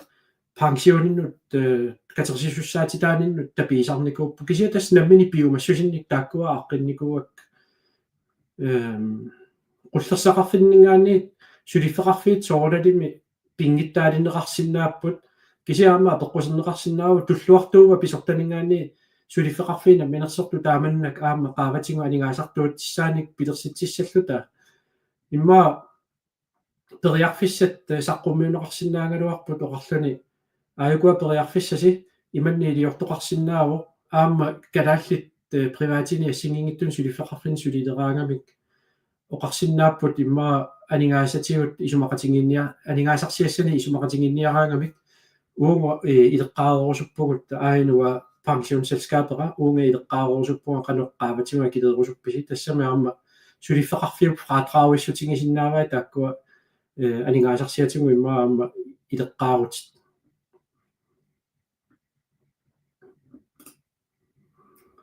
pensioninnut, eh, katersisussaatitaaninnut tapiisarnikuupput. Kisianni tassa nammineq piumassusinnik taakkua aaqqinnikuuakka. Ehm, qullersaqarfinninngaanniit suliffeqarfiit soorunalimi pinngitsaalinneqarsinnaapput. Kisianni aamma apeqquserneqarsinnaavoq tulluartuuvoq pisortaninngaanniit suliffeqarfiit namminersortut taamannak aamma qaavatigut aningaasartuutissaanik pilersitsissalluta. Immaqa periarfissat, eh, saqqummiunneqarsinnaagaluarput oqarluni: Aajukua periarfissasi imannak iliortoqarsinnaavoq, aamma kalaallit, eh, privatini assigiinngitsunik suliffeqarfinnik sulileraangamik oqarsinnaapput immaqa aningaasatigut isumaqatigiinnia-, aningaasarsiassanik isumaqatigiinniaraangamik uunga, eh, ileqqaareerusuppugut, aajuna pensionsselskabera uunga ileqqaareerusuppunga qanoq qaavatigut akileerusuppisi, tassami aamma suliffeqarfiup fradragissutigisinnaavai taakkua, eh, aningaasarsiatigut immaqa aamma ileqqaarutit.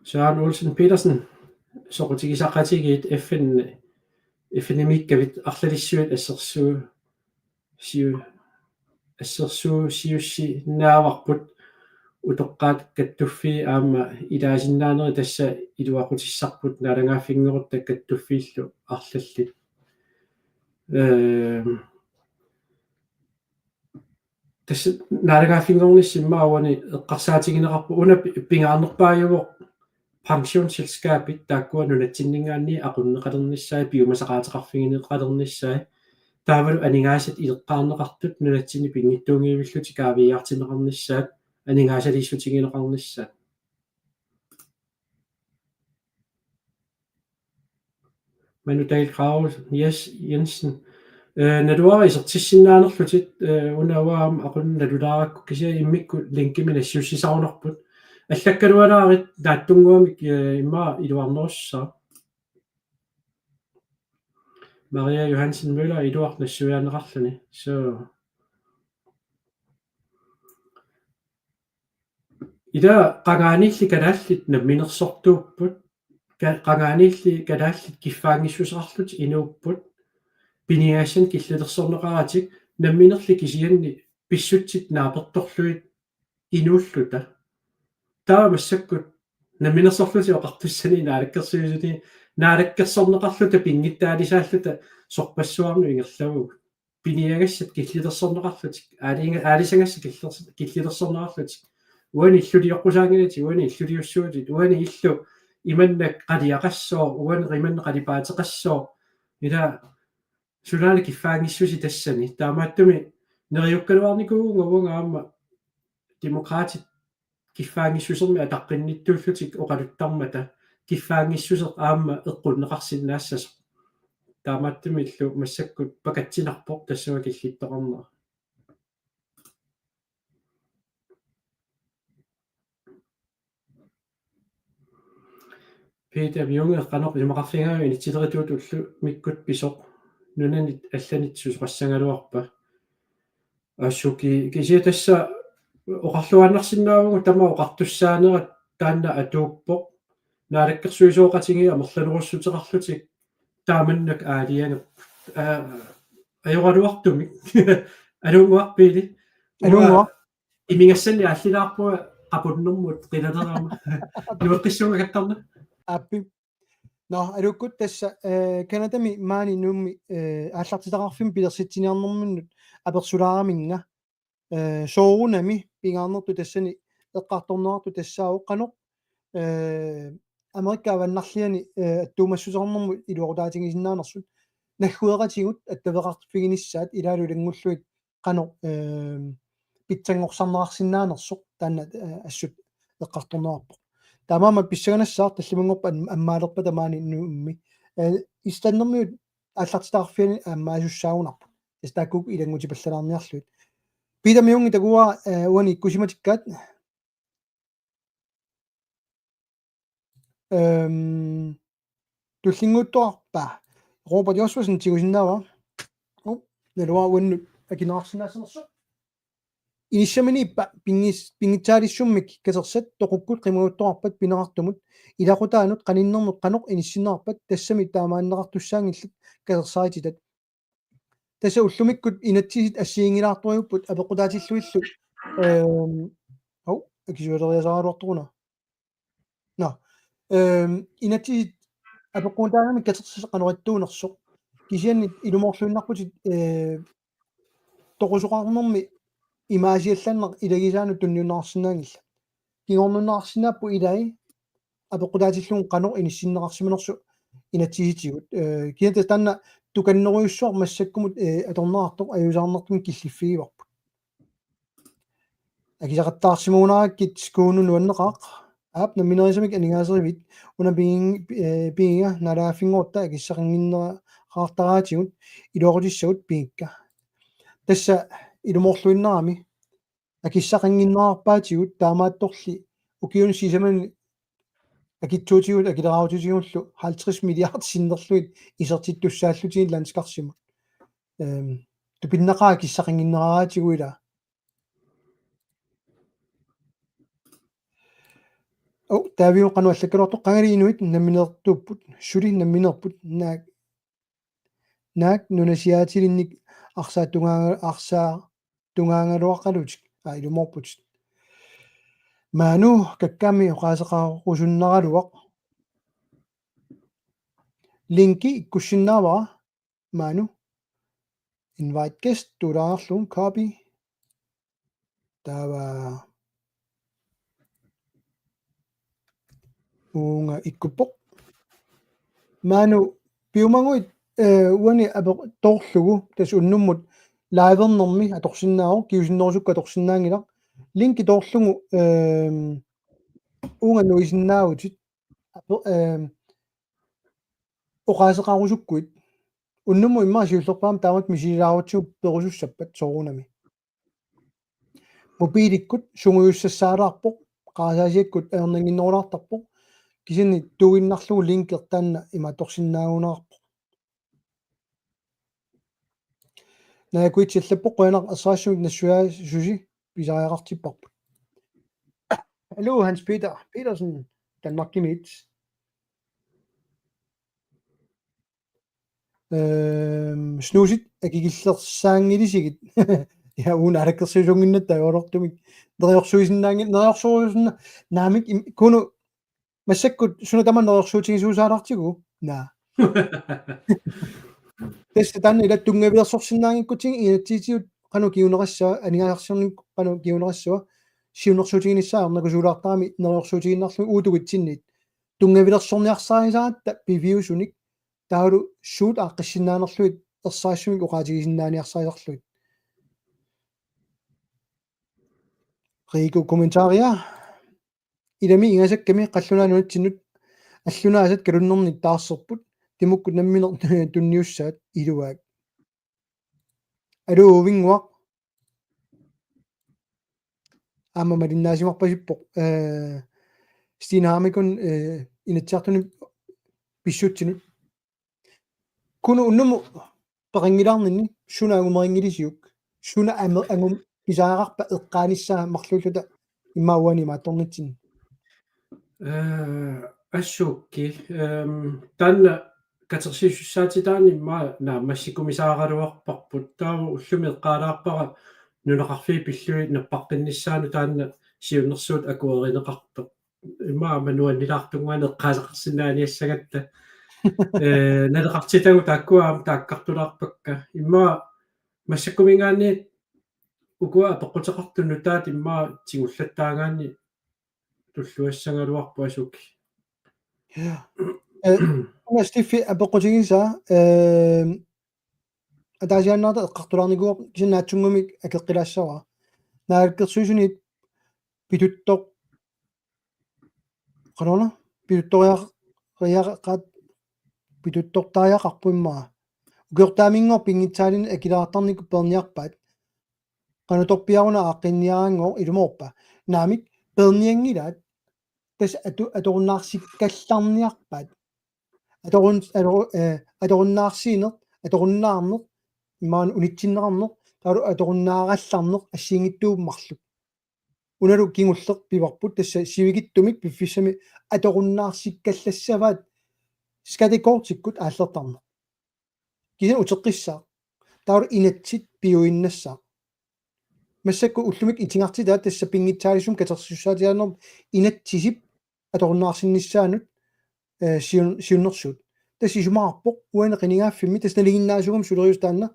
Søren Olsen Petersen, soqutigisaqatigiit F N, F N-imiikkavit arlalissuit assersu-, siu-, assersuusiussinnaavarput utoqqaat kattuffii aamma ilaasinnaanerit tassa iluaqutissarput naalagaaffinngorutta kattuffiillu arlallit. Ehm, tassa naalagaaffinngornissaq immaqa uani eqqarsaatigineqarpoq una pi-, pingaarnerpaajuvoq pensionsselskabit taakkua nunatsinninngaanniit aqunneqalernissaat piumasaqaateqarfigineqalernissaat Taavalu aningaasat ileqqaarneqartut nunatsinni pinngitsuunngivillutik kaaviiaartinneqarnissaat, aningaasaliissutigineqarnissaat. Manu Dahl Kraus, Jes Jensen. Øh, naluara isertissinnaanerlutit, øh, una uanga aamma aqunneq nalulaarakku kisianni immikkut linkimik nassiussisarunarput. Allakkalualaarit naatsunnguamik, øh, immaqa iluarnerussaaq. Maria Johansen Møller iluaq nassuiaanneqarluni. Så. Ila qangaaniilli kalaallit namminersortuupput, ka-, qangaaniilli kalaallit kiffaanngissuseqarlutik inuupput, piniagassanik killilersorneqaratik, namminerli kisianni pissutsit naapertorlugit inuulluta. Taava massakkut namminersorlutik oqartussani naalakkersuisuni, naalakkersorneqarluta pinngitsaalisaalluta sorpassuarnut ingerlavugut. Piniagassat killilersorneqarlutik, aaliinga-, aalisagassat killers-, killilersorneqarlutik. Uani illulioqqusaanngilatit, uani illuliussuutit, uani illu imannak qaliaqassooq, uani imannak qalipaateqassooq. Ila sunaana kiffaanngissusi tassani. Taamaattumik neriukkaluarnikuuvunga uanga aamma Demokraatit kiffaanngissusermik ataqqinnittuullutik oqaluttarmata kiffaanngissuseq aamma eqqunneqarsinnaassasoq. Taamaattumillu massakkut pakatsinarpoq tassunga killittoqarnera. Peter Junge qanoq isumaqarfigaajuk, inatsisilerituut ullumikkut pisoq nunanit allanit susoqassagaluarpa? Assut ki-, kisianni tassa oqarluaannarsinnaavugut, tamaat oqartussaanerat taanna atuuppoq. Naalakkersuisooqatigiit amerlanerussuteqarlutik taamannak aalajangerput. Aa, ajoraluartumik. Aluunnguaq Pele. Aluunnguaq. Imigassannik aallilaarpunga qapunnermut qilalerama. Nueqqissuungagattarna. Aappi. Nå, aluukkut tassa, øh, Canadami maani Nuummi, øh, aallartitaqarfimmi pilersitsiniarnerminnut apersulaaraminnga. Øh, soorunami pingaarnertut tassani eqqartorneqartoq tassaavoq qanoq, øh, Amerikap avannarliani, øh, attuumassuteqarnermut iluaqutaatigisinnaanersut. Naggueqatigut attaveqarfiginissaat ilaalu ilanngullugit qanoq, øh, pitsanngorsarneqarsinnaanersoq taanna, øh, assut eqqartorneqarpoq. Taamaammat pissanganassaaq tallimanngorpat am-, ammaalerpata maani Nuummi. Øh, Islandermiut aallartitaqarfianni aammaasussaagunarput. Tassa taakku ilanngutipallalaarniarlugit. Peter Junge takuara, øh, uani ikkussimatikkaat. Øhm, tullinnguuttoqarpa? Robert Josefsen tigusinnaavara. Oh, naluara uannut akineqarsinnaassanersoq. Inissaminiippa pinngis-, pinngitsaalissummik katersat toqukkut qimaguuttoqarpat pineqartumut ilaqutaanut qaninnernut qanoq inissinneqarpat, tassami taamaanneqartussaanngillat katersaarititat. Tassa ullumikkut inatsisit assiginngilaartorujuupput apeqqutaatillugillu. Øhm, hov, akisualeriasaraluartoq una. Nå. Øhm, inatsisit apeqqutaangamik katersat qanoq ittuunersoq. Kisianni ilumoorluinnarputit, øh, toqusoqarnermi imaasiallanneq ilagisaanut tunniunneqarsinnaanngillat. Kingornunneqarsinnaapput ilai apeqqutaatillugu qanoq inissinneqarsimanersoq inatsisitigut. Øh, kisianni taanna tukannerujussuaq massakkumut, øh, atorneqartoq ajuusaarnartumik killiffigivarput. Akisaqattaarsimagunarakkit Kuunu nuanneqaaq. Aap, nammineerisamik aningaaserivit. Una pigin-, øh, pigiga naalagaaffinngorutta akissaqannginnerartaraatigut iluaqutissagut pigikka. Tassa ilumoorluinnarami. Akissaqannginnerarpaatigut taamaattorli ukiuni sisamani akitsuutigut akileraarutitigullu halvtreds milliard sinnerlugit isertittussaallutigit landskarsimut. Øhm, tupinnaqaaq akissaqannginneraaraatigut ilaa. Oh, Taaviu qanoq allakkaluartoq, qangali inuit nammineertuupput, suli nammineerput, naak, naak nunasiaatilinnik arsaattungaa-, arsaattungaagaluaqalutik, aa, ilumoorputit. Maanu kakkaami oqaaseqarusunnaraluaq. Linki ikkussinnaavara, maanu. Invite guest, tuulaarlugu, copy. Taava uunga ikkuppoq. Maanu piumaguit eh, uani ape-, toorlugu, tassa unnummut livernermi atorsinnaavoq, kingusinnerusukkut atorsinnaanngilaq. Linki toorlugu, ehm, uunga nuisinnaavutit, ape-, ehm, oqaaseqarusukkuit. Unnummut immaqa siullerpaamik taamatut misiliaarutsigu perusussappat soorunami. Mobiilikkut sungiussassaalaarpoq, qarasaasiakkut ajornannginnerulaartarpoq, kisianni tuuinnarlugu linki taanna imaattorsinnaagunarpoq. Naja Kuitsi allappoq: Qujanaq, ersarissumik nassuiaasusi pisariaqartipparput. Aluu, Hans Peter Petersen, Danmarkimiit. Ehm, snuusit akikillersaanngilisigit. Ja, uuna alakkersuisuunnginnatta ajorortumik. Neriorsuisinnaanngil-, neriorsuisinna-, naamik im-, Kuno, massakkut suna tamaat neriorsuutigisuusaalaartigu? Naa. Tassa taanna ila tunngavilersorsinnaanngikkutsigit inatsisitigut qanoq kinguneqassava, aningaasarsiornikkut qanoq kinguneqassava, siunnersuutiginissaa ajornakusoortarami neriorsuutigiinnarlugu uagut itsinniit. Tunngavilersorniarsarisaratta piviusunik, taavalu suut aaqqissinnaanerlugit ersarissumik oqaatigisinnaaniarsarisarlugit. Riku kommentaria. Ilami ingasakkami qallunaat nunatsinnut allunaasat kalunnernik taarserput, timukkut nammineq tunniussaat iluaat. Aluu, Uvinnguaq. Aamma malinnaasimarpasippoq, eh, Stine Hamikon, eh, Inatsisartuni pissutsinut. Kuno, unnummut peqanngilaarninni suna angumerinngilisiuk? Suna ame-, angum-, pisariaqarpa eqqaanissaa marluulluta immaqa uani imaattornitsinni? Eh, assukki, ehm, taanna katersisussaatitaaneq immaqa naammassikumisaaraluarparput, taava ullumi eqqaalaarpara nunaqarfiit pillugit nappaqqinnissaannut taanna siunnersuut akuerineqartoq. Immaqa aamma nuannilaartunnguanik eqqaasaqarsinnaaniassagatta. Eh, naleqartitagut taakkua aamma taakkartulaarpakka. Immaqa massakkumiingaanniit ukua apeqquteqartut nutaat immaqa tigullattaagaanni tulluassagaluarpoq, assukki. Ja. Eh, una Steffi apeqqutigisaa, eh, ataasiaannarata eqqartulaarnikuuvoq, kisianni naatsunnguamik akeqqilaassavara. Naalakkersuisuniit pituttoq-, qanoruna, pituttoriaq-, riaqat-, pituttortariaqarpoq immaqa. Ukiortaaminngooq pinngitsaalimmik akilaartarnikkut peerniarpaat. Qanoq torpiaruna aaqqinniaraanngooq, ilumoorpa? Naamik, peernianngilaat, tassa atu-, atorunnaarsikkallarniarpaat. Atorun-, ator-, eh, atorunnaarsiineq, atorunnaarneq, imaluunniit unitsinneqarneq, taavalu atorunnaarallarneq assigiinngitsuummat marluk. Unalu kingulleq pivarput, tassa sivikitsumik piffissami atorunnaarsikkallassavaat skattekortikkut aallertarneq. Kisianni uteqqissaaq. Taavalu inatsit piuinnassaaq. Massakkut ullumikkut itigartitaat tassa pinngitsaaliissummik katersisussaatigineqarnerput inatsisip atorunnaarsinnissaanut, eh, siun-, siunnersuut. Tassa isumaqarpoq uani qinigaaffimmi, tassa nalinginnaasuugami suleriuseq taanna,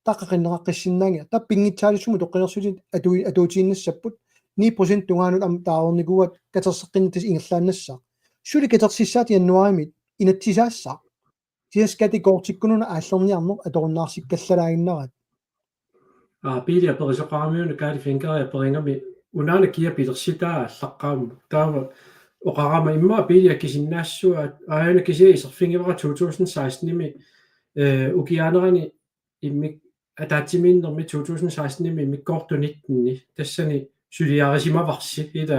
taqqaqinneqaqqissinnaanngilaq. Taava pinngitsaaliissummik utoqqalinersiutit atui-, atuutiinnassapput, ni procent tungaanut aamma taareernikuuaat, katerseqqinneq tassa ingerlaannassaaq. Suli katersissaat januaarimi inatsisaassaaq. Kisianni skattekortikkununa aallerniarneq atorunnaarsikkallalaaginnaraat. Aa, Biili aperisoqarami una, Kaali Finkeri aperigami, unaana kia pilersitaa aallaqqaammut. Taava oqarama immaqa Biili akisinnaassavaa, aajuna kisianni iserfigivara to tusind sekstenimi, eh, ukiaanerani immik-, ataatsimiinnermi to tusind sekstenimi immikkoortut nittenni, tassani suliarisimavarsi, ila,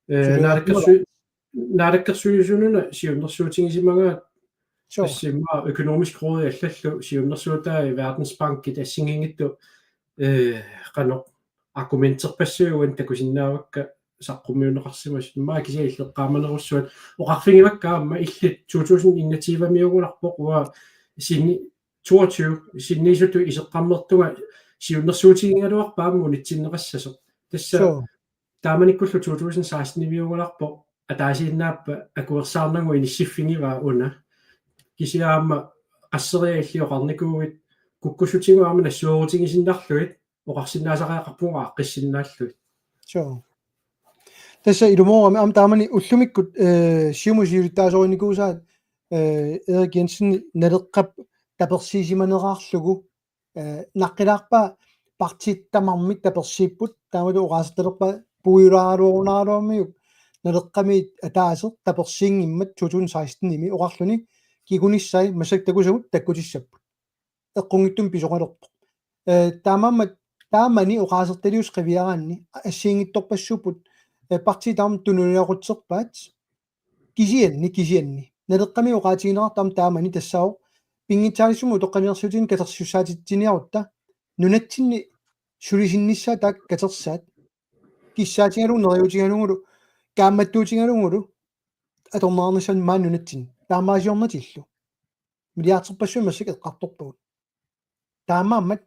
eh, suliarisimavarsi. Naalakkersu-, Naalakkersuisununa siunnersuutigisimagaat. Sure. Tassa immaqa Økonomisk Råd allallu siunnersuutai Verdensbankit assigiinngitsut, eh, qanoq argumenterpassuit uani takusinnaavakka saqqummiunneqarsimasut, immaqa kisianni illeqqaamanerussuat. Oqarfigivakka aamma illit to tusind enogtyve-miugunarpoq, uanga sinni-, toogtyve sinniisutut iseqqammertunga siunnersuutigigaluarpat aamma unitsinneqassasoq. Tassa, sure, taamanikkullu to tusind seksten-imiugunarpoq ataasiinnaappat akuersaarnagu inissiffigivaa una. Kisianni aamma qasseriarlutit oqarnikuuit kukkussutigut aamma nassuerutigisinnarlugit oqarsinnaasariaqarpugut aaqqissinnaallugit. Sure. Tassa ilumoorami aamma taamani ullumikkut, eh, Siumut siulittaasorinikuusaat, eh, Erik Jensen Naleqqap tapersiisimanerarlugu, eh, naqqilaarpaa partiit tamarmik tapersiipput, taamatut oqaasertalerpaa puigulaaraluarunaraluarmiuk Naleqqamiit ataaseq tapersiinngimmat to tusind seksten-imi oqarluni kingunissai massakkut takusagut takkutissapput. Eqqunngitsumik pisoqalerpoq. Eh, taamaammat taamani oqaasertaliusoq qiviaraanni assigiinngitsorpassuupput, eh, partiit tamarmik tunuliaqutserpaat kisianni, kisianni. Naleqqami oqaatigineqartarami taamani tassaavoq pinngitsaaliissummik utoqqalinersiutinik katersisussaatitsiniarutta nunatsinni sulisinnissaat taakku katersaat kissaatigalugu neriuutigalugulu kaammattuutigalugulu atorneqarnissaannut maani nunatsinni. Taamaasiornatillu. Milliarderpassuit massakkut eqqartorpagut. Taamaammat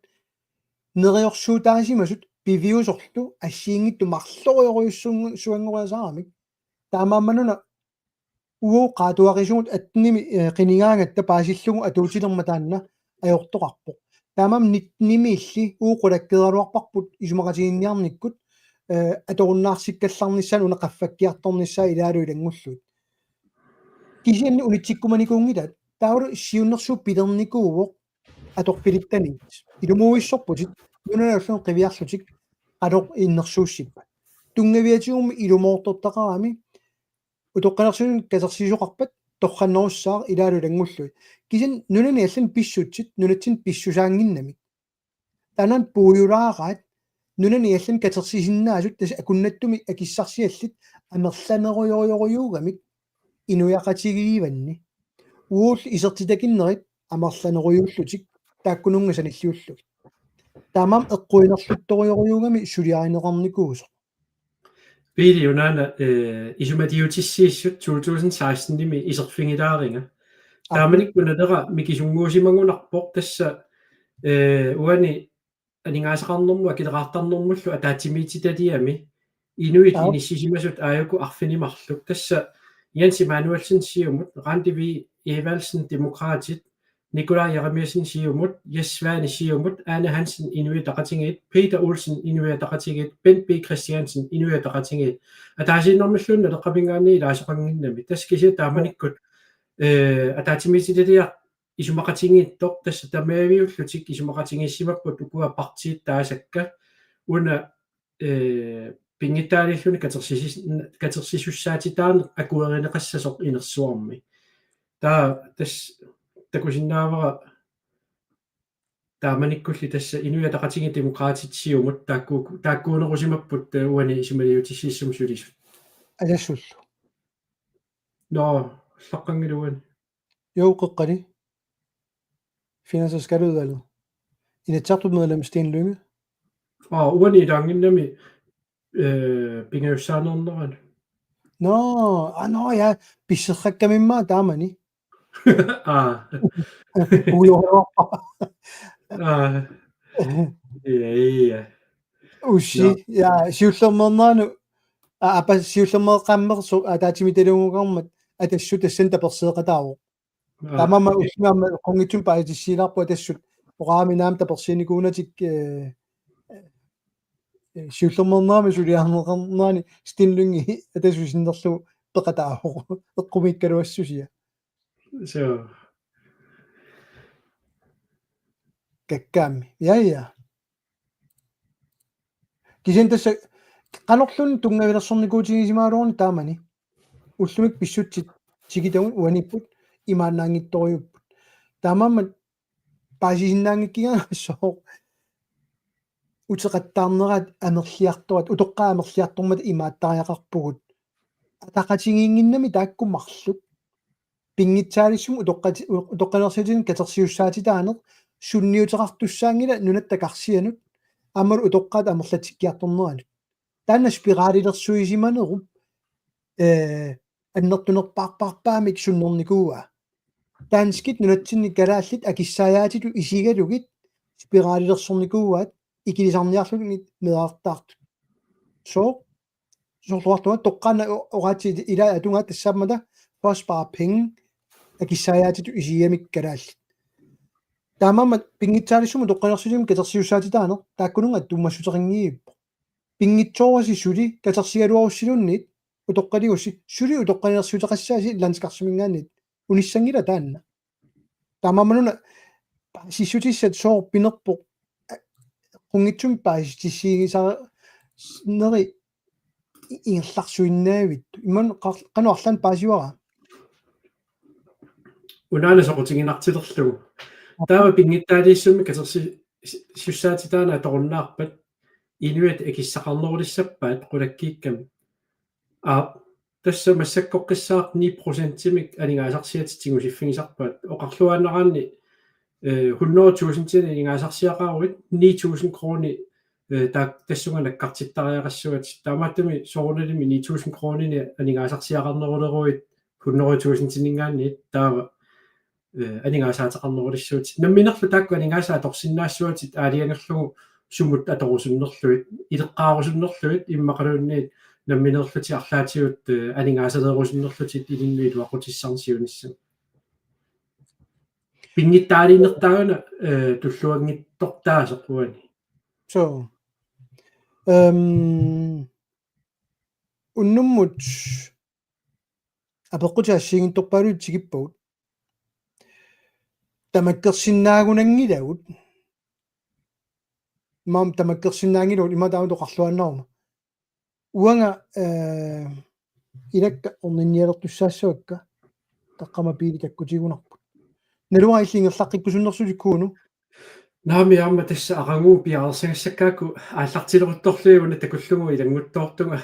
neriorsuutaasimasut piviusorlu assigiinngitsut marloriorujussuanngoriasaaramik. Taamaammat una uagut qaatuaqisugut attenimi, eh, qinigaangatta paasillugu atuutilermat taanna ajortoqarpoq. Taamaammat nittenimiilli uagut qulakkeeraluarparput isumaqatigiinniarnikkut, eh, atorunnaarsikkallarnissaanut una qaffakkiartornissaa ilaalu ilanngullugit. Kisianni unitsikkumanikuunngilaat, taavalu siunnersuut pilernikuuvoq atorfilittaniit. Ilumuuissorputit, nunanut allanut qiviarlutik, qanoq innersuussippat. Tunngaviatigut ilumoortortaqarami, utoqqalinersiutit katersisoqarpat, torrannerussaaq ilaalu ilanngullugit. Kisianni nunani allani pissutsit, nunatsinni pissusaannginnamik. Taanna puigulaaraat, nunani allani katersisinnaasut tassa akunnattumik akissarsiallit amerlanerujorujuugamik inuiaqatigiivanni. Uagullu isertitakinnerit amerlanerujuullutik taakkununnga sanilliullugit. Taamaammat eqquinerluttorujorujuugami suliarineqarnikuusoq. Piili unaana, eh, isumaliutissiissut to tusind seksten-imi iserfigilaaringa. Aa. Taamanikkut Naleraq mikisunnguusimagunarpoq tassa, eh, uani aningaasaqarnermut akilersaartarnermullu ataatsimiititaliami inuit, aa, inissisimasut aajuku arfineq-marluk tassa Jens Immanuelsen Siumut, Randi V. Evaldsen Demokraatit, Nikolaj Jeremiassen Siumut, Jess Svane Siumut, Ane Hansen Inuit Ataqatigiit, Peter Olsen Inuit Ataqatigiit, Bent B. Christiansen Inuit Ataqatigiit. Ataasiinnarmilluunniit Naleqqaminngaanniit ilaasoqannginnami. Tassa kisianni taamanikkut, eh, ataatsimiititaliaq isumaqatigiittoq tassa tamaviullutik isumaqatigiissimapput ukua partiit taasakka una, eh, pinngitsaaliilluni katersisis-, katersisussaatitaaneq akuerineqassasoq inersuarmi. Taava tassa takusinnaavara taamanikkulli tassa Inuit Ataqatigiit Demokraatit Siumut taakku-, taakkuunerusimapput, eh, uani isumaliutissiissumut sulisut. Alassullu. Nå, allaqqanngilaq uani. Jo, qeqqani. Finansskatteudvalget. Inatsisartut medlem Steen Lynge. Aa, uani ilaannginnami, eh, pingajussaanernerani. Nå, aa, nå, ja, pisserrakkamimmaa taamani. Aa. Ujoruarpa. Aa. Ja, ja. Ussi, nå, ja, siullermeernerani, aa, apa siullermeeqqammersoq, ataatsimiititaliunnguugaluarmat, Atassut tassani taperseeqataavoq. Aa. Taamaammat ullumikkut eqqunngitsumik paasitissiilaarpoq Atassut. Oqarami naamik tapersiinikuunatik, eh, eh, siullermeernerami suliarineqarnerani Steen Lynge Atassut sinnerlugu peqataavoq. Eqqumiikkaluassusia. So. Kakkaammi. Ja, ja. Kisianni tassa qanorluunniit tunngavilersornikuutigisimagaluaruni taamani. Ullumikkut pissutsit tikitagut uaniipput imaannaanngitsorujuupput. Taamaammat paasisinnaanngikkiga sooq uteqattaarnerat amerliartorat, utoqqaat amerliartormata imaattariaqarpugut. Ataqatigiinnginnami taakku marluk. Pinngitsaaliissummik utoqqati-, utoqqalinersiutinik katersisussaatitaaneq sunniuteqartussaanngilaq nunatta karsianut aammalu utoqqaat amerlatsikkiartorneranut. Taanna spiralilersuisimanerup, eh, annertunerpaarpaamik sunnernikuuaa. Danskit nunatsinni kalaallit akissaajaatitut isigalugit spiralilersornikuuaat ikilisarniarlugit meerartaartut. Sooq? Soorluartunga toqqaannaq o-, oqaatsit ilaa atungaat tassaammata for at spare penge akissaajaatitut isigigamikku kalaallit. Taamaammat pinngitsaaliissummik utoqqalinersiutimik katersisussaatitaaneq taakkununnga attuumassuteqanngiivippoq. Pinngitsoorasi suli katersigaluarussiluunniit utoqqaligussi suli utoqqalinersiuteqassaasi landskarsiminngaanniit unissanngilaq taanna. Taamaammat una paasissutissat sooq pinerpoq, eqqunngitsumik paasissutissiigisarneri ingerlarsuinnaavit? Imaluunniit qar-, qanoq arlaannik paasivara? Unaana soqutiginartilerlugu. Taava pinngitsaaliissummik katersi-, si-, -sussaatitaaneq atorunnaarpat inuit akissaqarnerulissappaat qulakkiikkami. Aap, tassa massakkoqqissaaq ni procentimik aningaasarsiatit tigusiffigisarpaat. Oqarluaannaraanni, eh, hundrede tusindinik aningaasarsiaqaruit ni tusind kroner, eh, ta-, tassunga nakkartittariaqassuatit. Taamaattumik soorunalimi ni tusind kronini aningaasarsiaqarneruleruit hundrede tusindininngaanniit taava, eh, aningaasaateqarnerulissuutit. Namminerlu taakku aningaasat atorsinnaassuatit aalajangerlugu sumut atorusunnerlugit, ileqqaarusunnerlugit immaqaluunniit nammineerlutit arlaatigut, eh, aningaasaleerusunnerlutit ilinnut iluaqutissarneq siunissami. Pinngitsaaliinertaaguna, eh, tulluanngitsortaasoq uani. So, øhm, unnummut apeqqutit assigiinngitsorpaaluit tikippagut. Tamakkersinnaagunanngilagut. Maani tamakkersinnaanngilagut, ima taama oqarluaannaruma. Uanga, eh, ilakka orninnialertussaassavakka, taqqama biili takkutigunarput. Naluara illit ingerlaqqikkusunnersutit, Kuno? Naamik, aamma tassa aqagu piareersagassakka aallartileruttorlugit una takullugu ilannguttoortunga.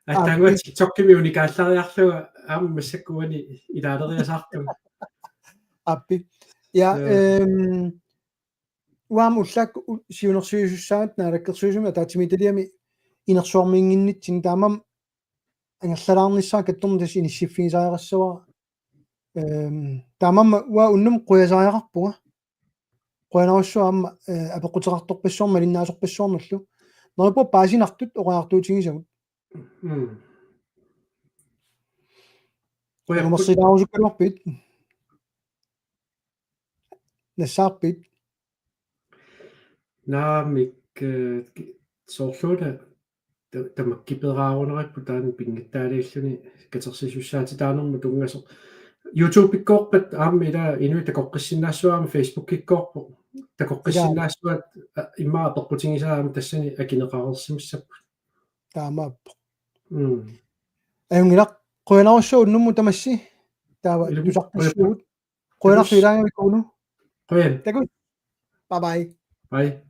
Aatsaannguaq TikTokimi unikaallariarlunga aamma massakkut uani ilaaleriasaartunga. Aappi. Ja, ja. Øhm, uanga ullaakkut u-, siunnersuisussaagatsigit naalakkersuisuni ataatsimiititaliami inersuarmiinnginnitsinni, taamaammat angerlalaarnissara kattornera tassa inissiffigisariaqassavara. Øhm, taamaammat uanga unnummut qujasariaqarpunga. Qujanarsuaq aamma, eh, apeqquteqartorpassuarnik malinnaasorpassuarnullu. Neriuppunga paasinartut oqariartuutigisagut. Mm. Qujapput. Umersilaarusukkaluarpit? Nassaarpit? Naamik, eh, ki-, soorluuna ta-, tamakkiperaarunerippu taanna pinngitsaaliilluni katersisussaatitaanermut tunngasoq. YouTube-ikkoorpat aamma ila inuit takoqqissinnaassuat aamma Facebook-ikkoorpoq. Takoqqissinnaassuat, a, immaqa apeqqutigisaat aamma tassani akineqareersimassapput. Taamaappoq. Mm. Ajunngilaq, qujanarsuaq unnummut tamassi. Taava ilumut tusarpassuugut. Qujanaq. Takuss. Ilaagavit, Kuno. Qujan. Takuss. Bye bye. Bye.